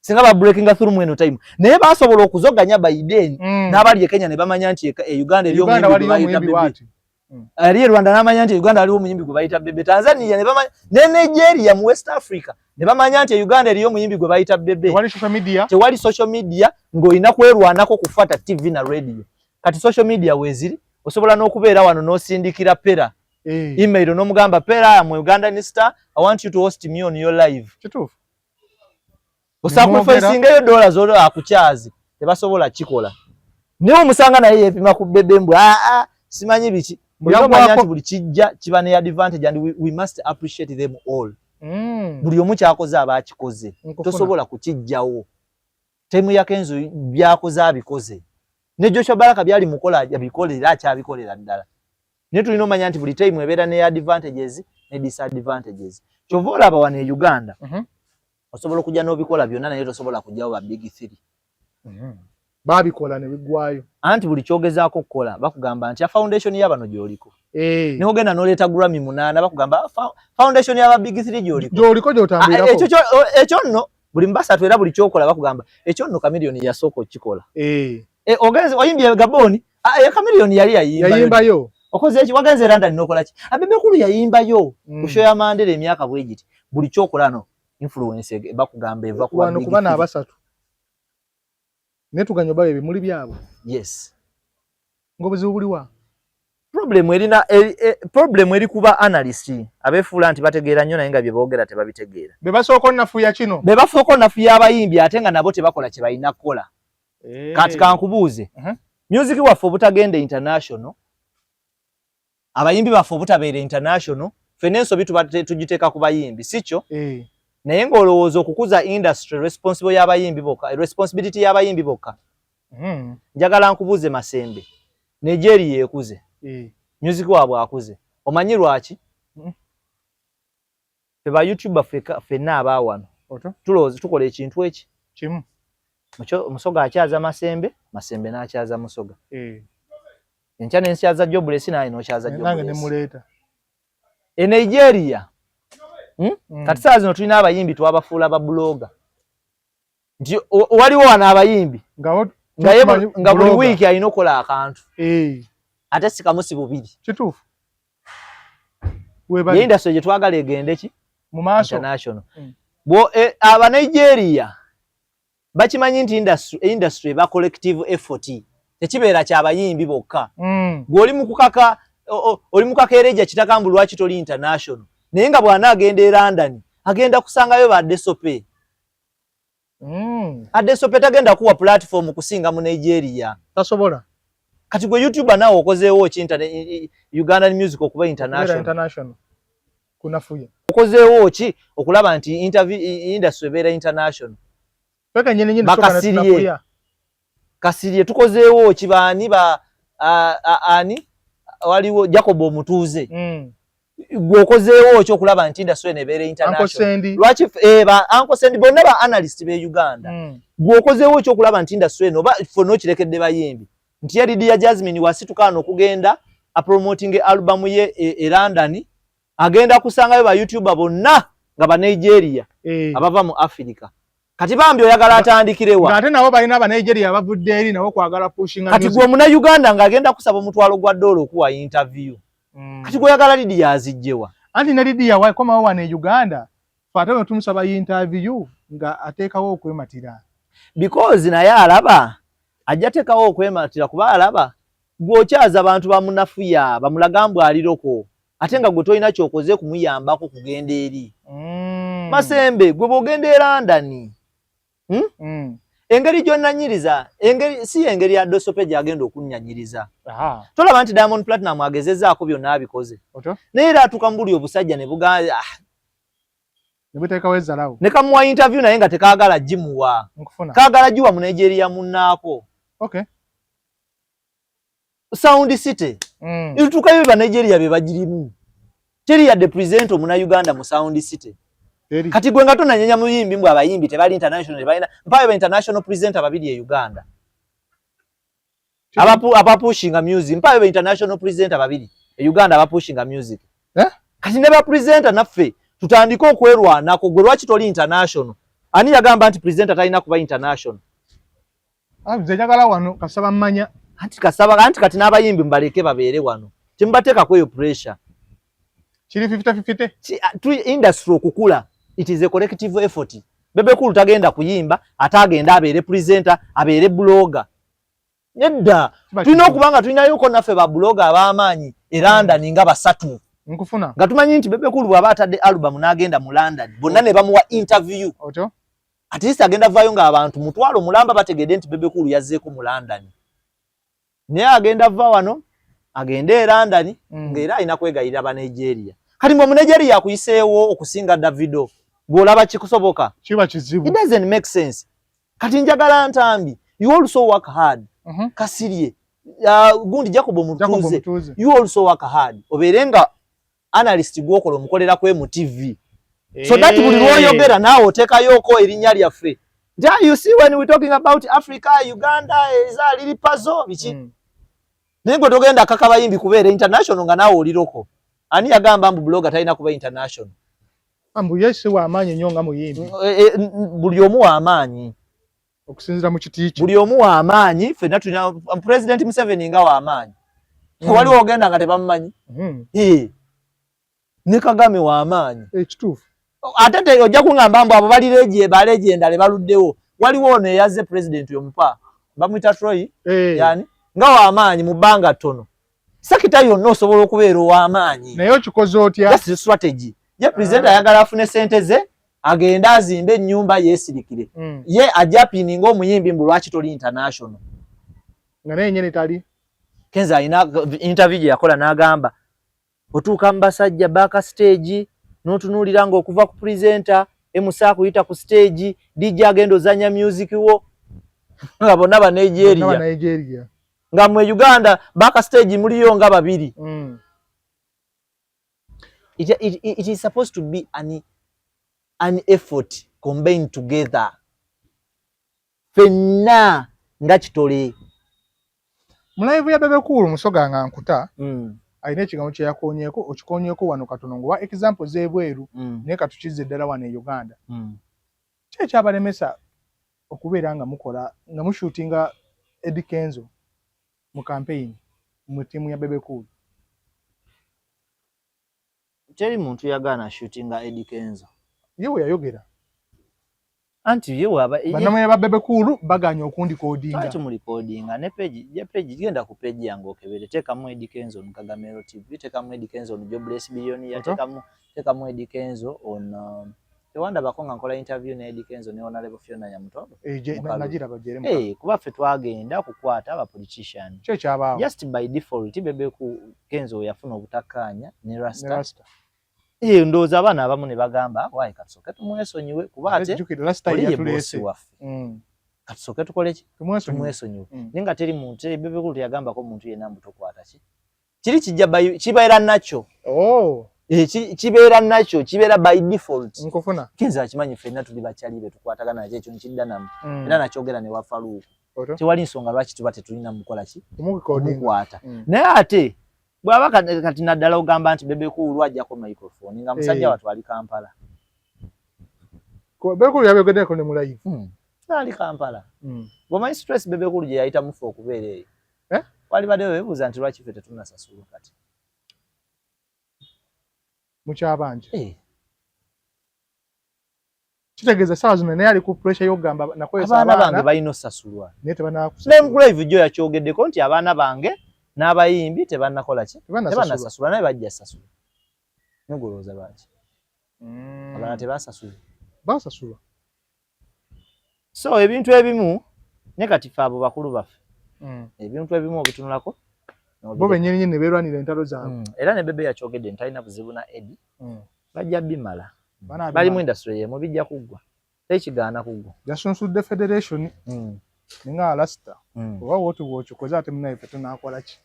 Speaker 1: Singa ba breakinga through mweno time. Naye basobola okuzoganya Biden n'abali e Kenya ne bamanya nti e Uganda eriyo omuyimbi gwe bayita Bebe. Ali e Rwanda n'amanya nti Uganda aliwo omuyimbi gwe bayita Bebe. Tanzania ne bamanya, ne Nigeria mu West Africa ne bamanya nti e Uganda eriyo omuyimbi gwe bayita Bebe.
Speaker 2: Tewali social media.
Speaker 1: Tewali social media ng'olina kwerwanako kufuata TV na radio. Kati social media weeziri osobola n'okubeera wano n'osindikira Pera email n'omugamba, "Pera, I'm Ugandan star, I want you to host me on your live."
Speaker 2: Kituufu.
Speaker 1: Osacrificingayo dola zolo akukyazi, tebasobola kikola. Naye omusanga naye yeepima ku Bebe mbu aa simanyi biki. Olina nti buli kijja kiba ne advantage and we must appreciate them all. Buli omu kyakoze aba akikoze, tosobola kukijjawo. Time ya Kenzo byakoze abikoze, ne Joshua Baraka byali mukola yabikolera, akyabikolera ddala. Naye tulina omanya nti buli time ebeera ne advantages ne disadvantages. Kyova olaba wano e Uganda osobola okujja n'obikola byonna, naye tosobola kujjawo ba big three.
Speaker 2: Babikola ne biggwayo.
Speaker 1: Anti buli kyogezaako okukola bakugamba nti a foundation y'abano gy'oliko. Nogenda n'oleeta Grammy 8, bakugamba foundation y'aba big three gy'oliko.
Speaker 2: Gy'oliko, gy'otambulirako.
Speaker 1: Ekyo nno buli mbasatu, era buli kyokola bakugamba ekyo nno Chameleone yasooka okukikola. Ogenze oyimbye Gabon, Chameleone yali
Speaker 2: yayimbayo.
Speaker 1: Okoze eki, wagenze London n'okola ki, Bebe Cool yayimbayo ku show ya Mandela emyaka bwe giti. Buli kyokola no influence bakugamba eva
Speaker 2: ku wano kuba n'abasatu, naye tuganya oba ebimuli byabwe.
Speaker 1: Yes.
Speaker 2: Ng'obuzibu buliwa?
Speaker 1: Problem erina problem eri kuba analyst abeefuula nti bategeera nnyo, naye nga bye boogera tebabitegeera.
Speaker 2: Be basooka onafuya kino.
Speaker 1: Be basooka onafuya abayimbi, ate nga nabo tebakola kye balina kukola. Kati kankubuuze, music waffe obutagenda international, abayimbi baffe obutabeera international, ffenna ensobi tuba tugiteeka ku bayimbi, si kyo? Naye ng'olowooza okukuza industry responsible y'abayimbi bokka, responsibility y'abayimbi bokka? Njagala nkubuuze, Masembe, Nigeria ekuze, music waabwe akuze, omanyi lwaki? Ffe ba YouTuber ffenna abaawano tulowooza tukola ekintu eki
Speaker 2: kimu.
Speaker 1: Musoga akyaza Masembe, Masembe n'akyaza Musoga. Enkya nensyaza Jobless, naye n'okyaza
Speaker 2: Jobless.
Speaker 1: E Nigeria, Kati saa zino tulina abayimbi twabafuula ba blogger, nti waliwo wano abayimbi nga buli wiiki alina okukola akantu, ate si kamu si bubiri.
Speaker 2: Kituufu.
Speaker 1: Ye industry gye twagala egende ki
Speaker 2: mu maaso.
Speaker 1: International. Bwo aba Nigeria bakimanyi nti industry eba collective effort, tekibeera kyabayimbi bokka. Gw'oli mu kukaka oli mu kakeereja kitaka mbu lwaki toli international, naye nga bw'anaagenda e London agenda kusangayo ba Adesope. Adesope tagenda kuwa platform kusinga mu Nigeria.
Speaker 2: Tasobola.
Speaker 1: Kati gwe YouTuber naawe okozeewo ki Ugandan music okuba international?
Speaker 2: International kunafuye.
Speaker 1: Okozeewo ki okulaba nti industry ebeera international?
Speaker 2: Bakasirye
Speaker 1: Kasirye tukozeewo ki? Baani ba ani waliwo Jacob omutuuze. Gwe okozeewo ki okulaba nti industry eno ebeera international? Lwaki ba Uncle Sendi bonna ba analyst be Uganda. Gwe okozeewo ki okulaba nti industry eno oba fonna okirekedde bayimbi, nti ye Lydia Jasmine wasituka ano okugenda apromoting album ye e London, agenda kusangayo ba YouTuber bonna. Nga ba Nigeria abava mu Africa. Kati bambi oyagala atandikirewa?
Speaker 2: Ate nabo balina aba Nigeria abavudde eri nabo kwagala pushinga.
Speaker 1: Kati gwe omuna Uganda ng'agenda kusaba $1,000 okuwa interview. Kati gwe oyagala Lydia azijjewa?
Speaker 2: Anti ne Lydia wakomawo wano e Uganda, fe ate bwe tumusaba interview nga ateekawo okwematira.
Speaker 1: Because naye alaba ajja teekawo okwematira, kuba alaba gw'okyaza abantu bamunafuya, bamulaga mbu ali local, ate nga gwe tolina kyokoze kumuyambako kugenda eri. Masembe, gwe bw'ogenda e London, Engeri gy'onnanyiriza, engeri si engeri ya Dosope gy'agenda okunnyanyiriza. Tolaba nti Diamond Platinum agezezzaako byonna abikoze, naye era atuuka mu buli obusajja ne buga
Speaker 2: ne buteekawo ezzalawo.
Speaker 1: Ne kamuwa interview naye nga tekaagala gimuwa.
Speaker 2: Nkufuna.
Speaker 1: Kaagala giwa mu Nigeria munnaako. Sound City ituukayo ba Nigeria be bagirimu, teri yadde presenter omuna Uganda mu Sound City.
Speaker 2: Teri.
Speaker 1: Kati gwe nga tonanyenya muyimbi mbu abayimbi tebali international, tebalina mpayo ba international presenter babiri e Uganda abapushinga music, mpayo ba international presenter babiri e Uganda abapushinga music.
Speaker 2: Eh?
Speaker 1: Kati ne ba presenter naffe tutandike okwerwanako. Gwe lwaki toli international? Ani yagamba nti presenter talina kuba international?
Speaker 2: Ah, nze njagala wano kasaba mmanya.
Speaker 1: Anti kasaba, anti kati n'abayimbi mubaleke babeere wano, temubateekako eyo pressure.
Speaker 2: Kiri 50-50.
Speaker 1: Industry okukula, it is a collective effort. Bebe Cool tagenda kuyimba ate agenda abeere presenter, abeere blogger, nedda.
Speaker 2: Kiba
Speaker 1: Tulina
Speaker 2: kizibu.
Speaker 1: okuba nga tulinayoko naffe ba blogger ab'amaanyi e London nga basatu.
Speaker 2: Nkufuna.
Speaker 1: Nga tumanyi nti Bebe Cool bw'aba atadde album n'agenda mu London, bonna ne bamuwa interview,
Speaker 2: Otyo.
Speaker 1: at least agenda vaayo ng'abantu 500,000 bategedde nti Bebe Cool yazzeeko mu London. Naye agenda va wano agende e London ng'era alina kwegayirira ba Nigeria. Kati mwe mu Nigeria akuyiseewo okusinga Davido, gw'olaba kikusoboka?
Speaker 2: Kiba kizibu.
Speaker 1: It doesn't make sense. Kati njagala Ntambi, you also work hard. Kasirye, gundi Jacob
Speaker 2: Jacob
Speaker 1: Mutuze,
Speaker 2: Mutuze.
Speaker 1: you also work hard, obeere nga analyst gwokola omukolera ku MTV, so that buli lw'oyogera naawe oteekayoko erinnya lyaffe nti, "Ah, you see, when we talking about Africa, Uganda eza liri pazo biki." Naye gwe togenda kaka bayimbi kubeera international nga naawe oli local. Ani yagamba mbu blogger talina kuba international?
Speaker 2: Mbu ye si w'amaanyi nnyo nga muyimbi.
Speaker 1: Buli omu w'amaanyi.
Speaker 2: Okusinziira mu kiti kye.
Speaker 1: Buli omu w'amaanyi. Ffenna tulina President Museveni nga w'amaanyi. Waliwo ogenda nga tebamumanyi. Ne Kagame w'amaanyi.
Speaker 2: Ekituufu.
Speaker 1: Ate ojja kuŋŋamba mbu abo bali ba legendary baluddewo. Waliwo ono eyazze president omupa, bamuyita Troy. Yani nga w'amaanyi mu bbanga ttono. Sector yonna osobola okubeera ow'amaanyi.
Speaker 2: Naye okikoze otya?
Speaker 1: That's the strategy. Ye president ayagala afune sente ze, agende azimbe ennyumba yeesirikire. Ye ajja pininga omuyimbi mbu lwaki toli international,
Speaker 2: nga naye nyene tali.
Speaker 1: Kenzo alina interview gye yakola n'agamba otuuka mu basajja back stage n'otunuulira ng'okuva ku presenter, MC akuyita ku stage, DJ agenda ozanya music wo, nga bonna ba
Speaker 2: Bonna
Speaker 1: Nigeria.
Speaker 2: Ba Nigeria.
Speaker 1: Nga mwe Uganda back stage muliyo nga babiri. It is supposed to be an effort combined together, ffenna nga kitole.
Speaker 2: Mu live ya Bebe Cool, Musoga nga nkuta, alina ekigambo kye yakonyeeko, okikonyeeko wano katono ng'owa example z'ebweru, naye katukize ddala wano e Uganda. Ki ekyabalemesa okubeera nga mukola nga mushootinga Eddy Kenzo mu campaign mu ttiimu ya Bebe Cool?
Speaker 1: Teri muntu yagaana shootinga Eddy Kenzo.
Speaker 2: Ye we yayogera.
Speaker 1: Anti ye waba
Speaker 2: Bannamwe ba Bebe Cool baganye okundikodinga.
Speaker 1: Lwaki mulikodinga ne page ye page? Genda ku page yange okebere, teekamu Eddy Kenzo on Kagamero TV, teekamu Eddy Kenzo on Jobless Billionaire. Teekamu Eddy Kenzo on tewandabako nga nkola interview ne Eddy Kenzo ne Honorable Fiona Nyamutoro?
Speaker 2: Eh,
Speaker 1: Mukalu.
Speaker 2: Nagiraba gyere.
Speaker 1: Eh, kuba ffe twagenda kukwata aba politician.
Speaker 2: Ki ekyabaawo?
Speaker 1: Just by default Bebe ku Kenzo yafuna obutakkaanya ne
Speaker 2: Ne
Speaker 1: Rasta.
Speaker 2: Rasta.
Speaker 1: Eh, ndowooza abaana abamu ne bagamba waayi katusooke tumwesonyiwe kuba ate
Speaker 2: Jjukira Rasta
Speaker 1: oli ye
Speaker 2: yatuleese.
Speaker 1: bosi waffe. Katusooke tukole ki?
Speaker 2: Tumwesonyiwe.
Speaker 1: Tumwesonyiwe. Naye nga teri muntu, Bebe Cool teyagambako muntu yenna mbu tokwata ki. Kiri kijja kibeera nakyo.
Speaker 2: Oh.
Speaker 1: Eh, kibeera nakyo, kibeera by default.
Speaker 2: Nkufuna.
Speaker 1: Kenzo akimanyi ffenna tuli bakyali be tukwatagana nakyo, ekyo nkidda namu. Era nakyogera ne wa Faruku.
Speaker 2: Otyo.
Speaker 1: Tewali nsonga lwaki tuba tetulina mukola ki?
Speaker 2: Kumurekodinga.
Speaker 1: Kumukwata. Naye ate bw'aba kati naddala ogamba nti Bebe Cool ajjako microphone nga musajja wattu ali Kampala.
Speaker 2: Bebe Cool yabiyogeddeko ne mu live.
Speaker 1: Ali Kampala. Bw'omanyi stress Bebe Cool gye yayitamu ffe okubeera eyo.
Speaker 2: Eh?
Speaker 1: Wali badde weebuuza nti lwaki ffe tetunnasasulwa kati.
Speaker 2: Mukyabanja.
Speaker 1: Eh.
Speaker 2: Kitegeeza essaawa zino naye ali ku pressure y'okugamba nakozesa
Speaker 1: abaana bange balina osasulwa.
Speaker 2: Naye tebanakusasula.
Speaker 1: Ne mu live jjo yakyogeddeko nti abaana bange n'abayimbi tebannakola ki? Tebannasasulwa naye bajja sasulwa. Nogolooza lwaki? Abalala tebasasulwa.
Speaker 2: Basasulwa.
Speaker 1: So ebintu ebimu ne kati ffe abo bakulu baffe. Ebintu ebimu obitunulako.
Speaker 2: Bo bennyini nnyini ne beerwanira entalo zaabwe.
Speaker 1: Era ne Bebe yakyogedde nti talina buzibu na Eddie. Bajja bimala. Bali mu industry y'emu, bijja kuggwa. Tekigaana kuggwa.
Speaker 2: Yasunsudde federation. Ninga Rasta. Oba wooti bw'okikoze ate munnaye ffe tunaakola ki?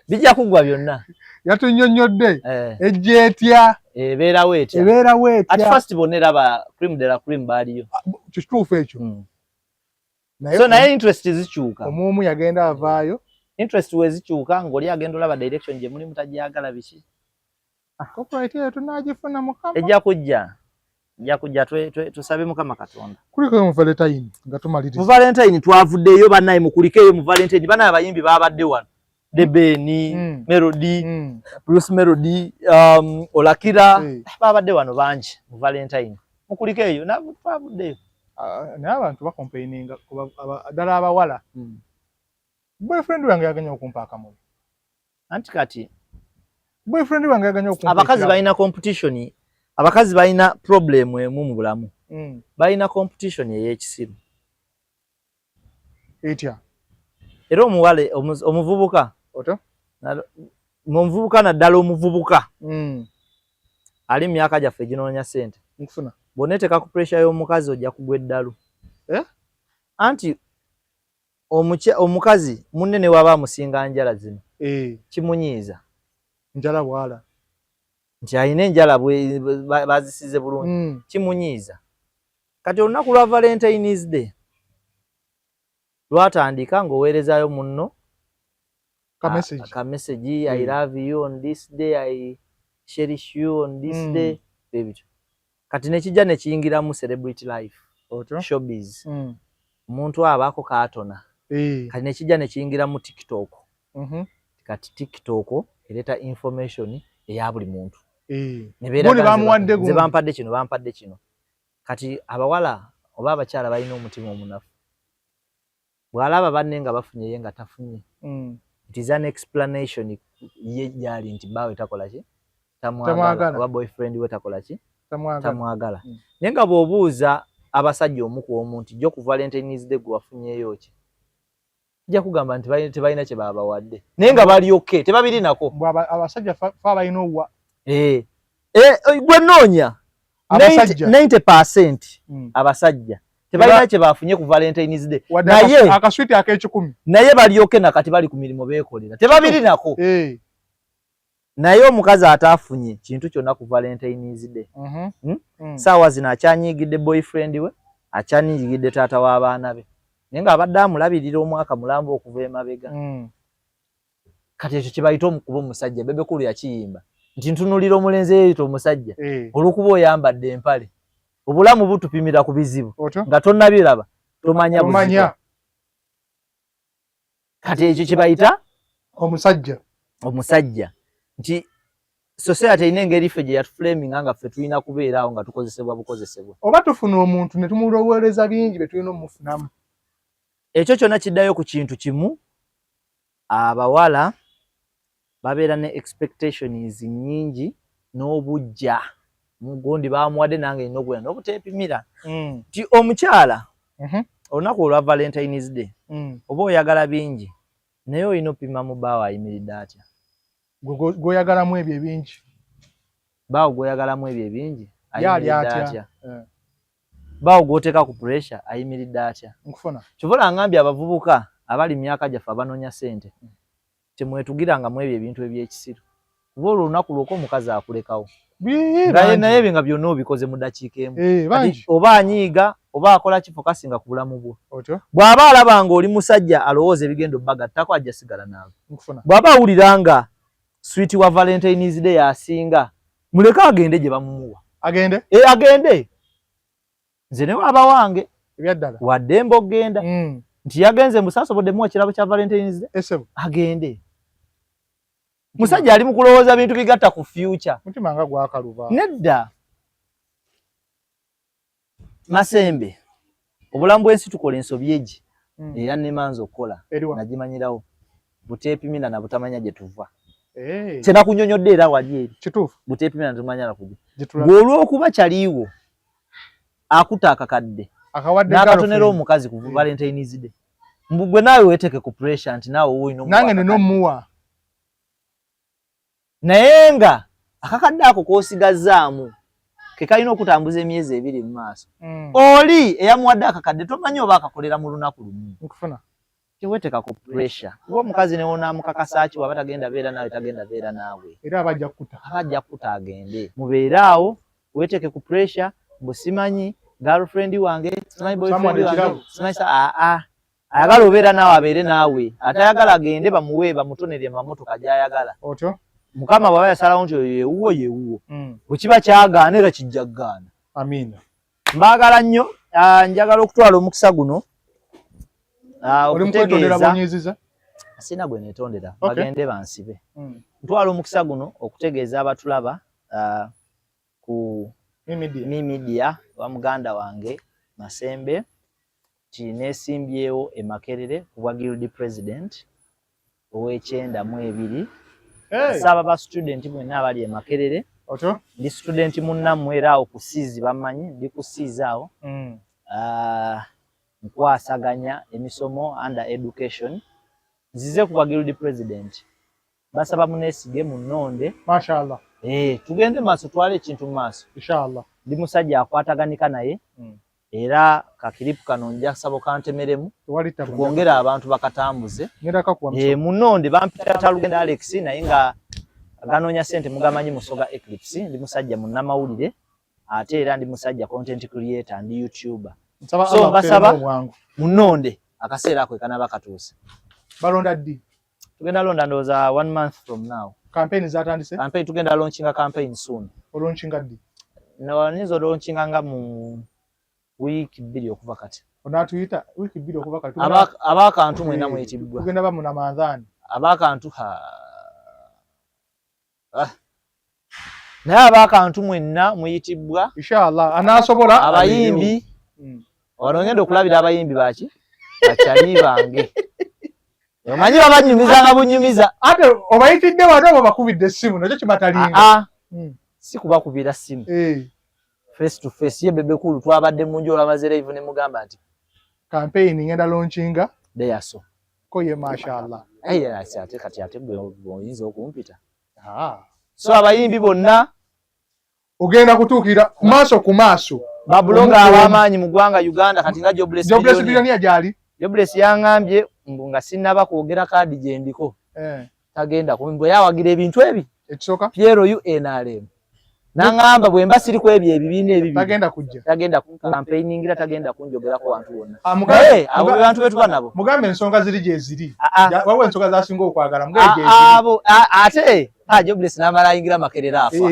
Speaker 1: Bijja kuggwa byonna.
Speaker 2: Yatunnyonnyodde. Ejja etya?
Speaker 1: Ebeerawo etya?
Speaker 2: Ebeerawo etya?
Speaker 1: At first bonna era ba cream de la cream baaliyo.
Speaker 2: Kituufu ekyo.
Speaker 1: So naye interest zikyuka.
Speaker 2: Omuomu yagenda avaayo.
Speaker 1: Interest we zikyuka ng'oli agenda olaba direction gye mulimu tagyagala biki.
Speaker 2: Copyright eyo tunaagifuna Mukama.
Speaker 1: Ejja kujja. Ejja kujja tusabe Mukama Katonda.
Speaker 2: Kulikayo mu Valentine nga tumaliriza.
Speaker 1: Mu Valentine twavuddeyo bannaye, mukulikeyo mu Valentine. Bannaye abayimbi baabadde wano. The Ben, Melody, Bruce Melody, Olakira, babadde wano bangi mu Valentine. Mukulikeyo nabo twavuddeyo.
Speaker 2: Naye abantu bacomplaininga ddala abawala. Boyfriend wange yaganya okumpa akamuli.
Speaker 1: Anti kati
Speaker 2: boyfriend wange yaganya okumpa.
Speaker 1: Abakazi balina competition, abakazi balina problem emu mu bulamu. Balina competition ey'ekisiru.
Speaker 2: Etya?
Speaker 1: Era omuwala omuvubuka.
Speaker 2: Otyo?
Speaker 1: Omuvubuka naddala omuvubuka. Ali mu myaka gyaffe eginoonya ssente.
Speaker 2: Nkufuna.
Speaker 1: Bw'oneeteeka ku pressure y'omukazi ojja kugwa eddalu.
Speaker 2: Eh?
Speaker 1: Anti omukazi munne ne waba amusinga njala zino. Kimunyiiza.
Speaker 2: Njala bwala.
Speaker 1: Nti alina enjala bazisize bulungi. Kimunyiiza. Kati olunaku lwa Valentine's Day lwatandika ng'oweerezaayo munno
Speaker 2: ka
Speaker 1: message, I love you on this day, I cherish you on this day, ebyo. Kati nekijja nekiyingiramu celebrity life, showbiz. Omuntu abaako kaatona. Kati nekijja nekiyingiramu TikTok. Kati TikTok ereeta information eya buli muntu. Nze bampadde kino, bampadde kino. Kati abawala oba abakyala balina omutima omunafu. Bw'alaba banne nga bafunye ye nga tafunye. It is an explanation ye gy'ali nti bbaawe takola ki? Tamwagala. Oba boyfriend we takola ki? Tamwagala. Naye nga bw'obuuza abasajja omu ku omu nti jjo ku Valentine's Day gwe wafunyeeyo ki? Kijja kugamba nti tebalina kye baabawadde. Naye nga bali okay, tebabirinako.
Speaker 2: Abasajja fa balina owa.
Speaker 1: Gwe nnoonya. 90% abasajja tebalina kye bafunye ku Valentine's Day.
Speaker 2: Naye akaswiti ak'ekikumi.
Speaker 1: Naye bali okay na kati bali ku mirimu beekolera. Tebabirinako. Naye omukazi ataafunye kintu kyonna ku Valentine's Day. Saawa zino akyanyiigidde boyfriend we, akyanyiigidde taata w'abaana be. Naye ng'abadde amulabirira omwaka mulamba okuva emabega. Kati ekyo kye bayita okuba omusajja. Bebe Cool yakiyimba nti ntunuulira omulenzi eyeeyita omusajja olw'okuba oyambadde empale. Obulamu butupimira ku bizibu nga tonnabiraba tomanya buzito. Kati ekyo kye bayita
Speaker 2: omusajja.
Speaker 1: Omusajja nti society erina engeri ffe gye yatuframinga nga ffe tulina kubeera awo nga tukozesebwa bukozesebwa.
Speaker 2: Oba tufuna omuntu ne tumulowooleza bingi bye tulina omufunamu.
Speaker 1: Ekyo kyonna kiddayo ku kintu kimu, abawala babeera ne expectations nnyingi n'obuggya. Mugundi bamuwadde nange nina okubeera n'obuteepimira. Nti omukyala olunaku olwa Valentine's Day oba oyagala bingi naye olina opima mu bbaawo ayimiridde atya.
Speaker 2: Gw'oyagalamu ebyo ebingi.
Speaker 1: Bbaawo gw'oyagalamu ebyo ebingi ayimiridde atya. Bbaawo gw'oteeka ku pressure ayimiridde atya.
Speaker 2: Nkufuna.
Speaker 1: Kyova olangambye abavubuka abali mu myaka gyaffe abanoonya ssente temwetugiranga mu ebyo ebintu eby'ekisiru. Kuba olwo olunaku lwokka omukazi akulekawo. Naye ebyo nga byonna obikoze mu ddakiika emu. Oba anyiiga oba akola ki, fokasinga ku bulamu bwo. Bw'aba alaba ng'oli musajja alowooza ebigenda obbagattako ajja sigala naawe. Bw'aba awulira nga sweet wa Valentine's Day asinga muleke agende gye bamumuwa.
Speaker 2: Agende?
Speaker 1: E, agende. Nze ne waba wange.
Speaker 2: Ebyaddala.
Speaker 1: Waddembe okugenda. Nti yagenze mbu saasobodde muwa kirabo kya Valentine's Day.
Speaker 2: Esebo.
Speaker 1: Agende. Musajja ali mu kulowooza bintu bigatta ku future.
Speaker 2: Mutima nga gwakaluba.
Speaker 1: Nedda. Masembe. Obulamu bw'ensi tukola ensobi egi. Era nnemanza okukola. Nagimanyirawo. Buteepimira na butamanya gye tuva.
Speaker 2: Hey.
Speaker 1: Kye nakunnyonnyodde era wali eri.
Speaker 2: Kituufu.
Speaker 1: Buteepimira na tumanya na kujja. Olw'okuba kyaliiwo akuta akakadde n'akatonera omukazi ku Valentine's Day. Mbu gwe naawe weeteeke ku pressure nti naawe woolina omuwa.
Speaker 2: Nange nina omuwa.
Speaker 1: Naye nga akakadde ako k'osigazzaamu ke kalina okutambuza emyezi ebiri mu maaso. Oli eyamuwadde akakadde tomanyi oba akakolera mu lunaku lumu.
Speaker 2: Nkufuna.
Speaker 1: Teweteeka ku pressure. Kuba omukazi ne wonaamukakasa ki waba tagenda beera naawe tagenda beera naawe.
Speaker 2: Era aba ajja kukuta.
Speaker 1: Aba ajja kukuta agende. Mubeere awo weeteeke ku pressure mbu simanyi girlfriend wange, simanyi boyfriend wange, simanyi aa. Ayagala obeera naawe abeere naawe, atayagala agende bamuwe bamutonere amamotoka gy'ayagala.
Speaker 2: Otyo?
Speaker 1: Mukama bw'aba yasalawo nti oyo yewuwo yewuwo. Bwe kiba kyagaana era kijja kugaana.
Speaker 2: Amiina.
Speaker 1: Mbaagala nnyo, njagala okutwala omukisa guno
Speaker 2: okutegeeza
Speaker 1: sina gwe neetondera bagende bansibe. Ntwala omukisa guno okutegeeza abatulaba ku Mi Media wa muganda wange Masembe nti neesimbyewo e Makerere ku bwa Guild President ow'ekyenda mu ebiri. Nsaba ba student mwenna abali e Makerere.
Speaker 2: Otyo?
Speaker 1: Ndi student munnammwe era awo ku Siizi bammanyi, ndi ku Siizi awo. Nkwasaganya emisomo under education. Nzize ku bwa Guild President. Basaba muneesige munnonde.
Speaker 2: Mashallah.
Speaker 1: Tugende maaso twale ekintu mu maaso.
Speaker 2: Inshallah.
Speaker 1: Ndi musajja akwataganika naye era ka clip kano nja kusaba okantemeremu tukwongere abantu bakatambuze. Munnonde bampita Talugenda Alex naye nga aganoonya ssente mugamanyi Musoga Eclipse. Ndi musajja munnamawulire ate era ndi musajja content creator, ndi YouTuber. So mbasaba munnonde akaseera ako kanaba katuuse.
Speaker 2: Balonda ddi?
Speaker 1: Tugenda londa ndowooza one month from now.
Speaker 2: Campaign zatandise?
Speaker 1: Campaign tugenda launchinga campaign soon.
Speaker 2: Olaunchinga ddi?
Speaker 1: No, nyinza olaunchinga nga mu wiiki 2 okuva kati.
Speaker 2: Onaatuyita wiiki 2 okuva kati.
Speaker 1: Ab'akantu mwenna muyitibbwa.
Speaker 2: Tugenda ba munamanzaani.
Speaker 1: Ab'akantu ha. Naye ab'akantu mwenna muyitibbwa.
Speaker 2: Inshallah anaasobola.
Speaker 1: Abayimbi. Wano ngenda okulabira abayimbi baki? Bakyali bange. Omanyi babanyumizanga bunyumiza.
Speaker 2: Ate obayitidde wano oba bakubidde essimu nakyo kimatalinga.
Speaker 1: Si kubakubira ssimu. Face to face ye Bebe Cool twabadde mu nju olwamaze live ne mugamba nti
Speaker 2: campaign ngenda launchinga
Speaker 1: Deyaso.
Speaker 2: Ko ye mashallah.
Speaker 1: Ate kati ate gwe oyinza okumpita. So abayimbi bonna
Speaker 2: ogenda kutuukira maaso ku maaso.
Speaker 1: Babuloga ab'amaanyi mu ggwanga Uganda kati nga Jobless
Speaker 2: Jobless Billionaire gy'ali.
Speaker 1: Jobless yangambye mbu nga sinnaba kwogera kaadi gye ndiko. Tagenda bwe yawagira ebintu ebi.
Speaker 2: Ekisooka?
Speaker 1: PLU NRM. N'angamba bwe mba siri ku ebyo ebibiina ebibi.
Speaker 2: Tagenda kujja.
Speaker 1: Tagenda campaigningira, tagenda kunjogerako wantu wonna. Naye abo be bantu be tuba nabo.
Speaker 2: Mugambe ensonga ziri gye ziri. Waliwo ensonga z'asinga okwagala, mugambe gye ziri.
Speaker 1: Abo, ate, Jobless n'amala ayingira Makerere afa.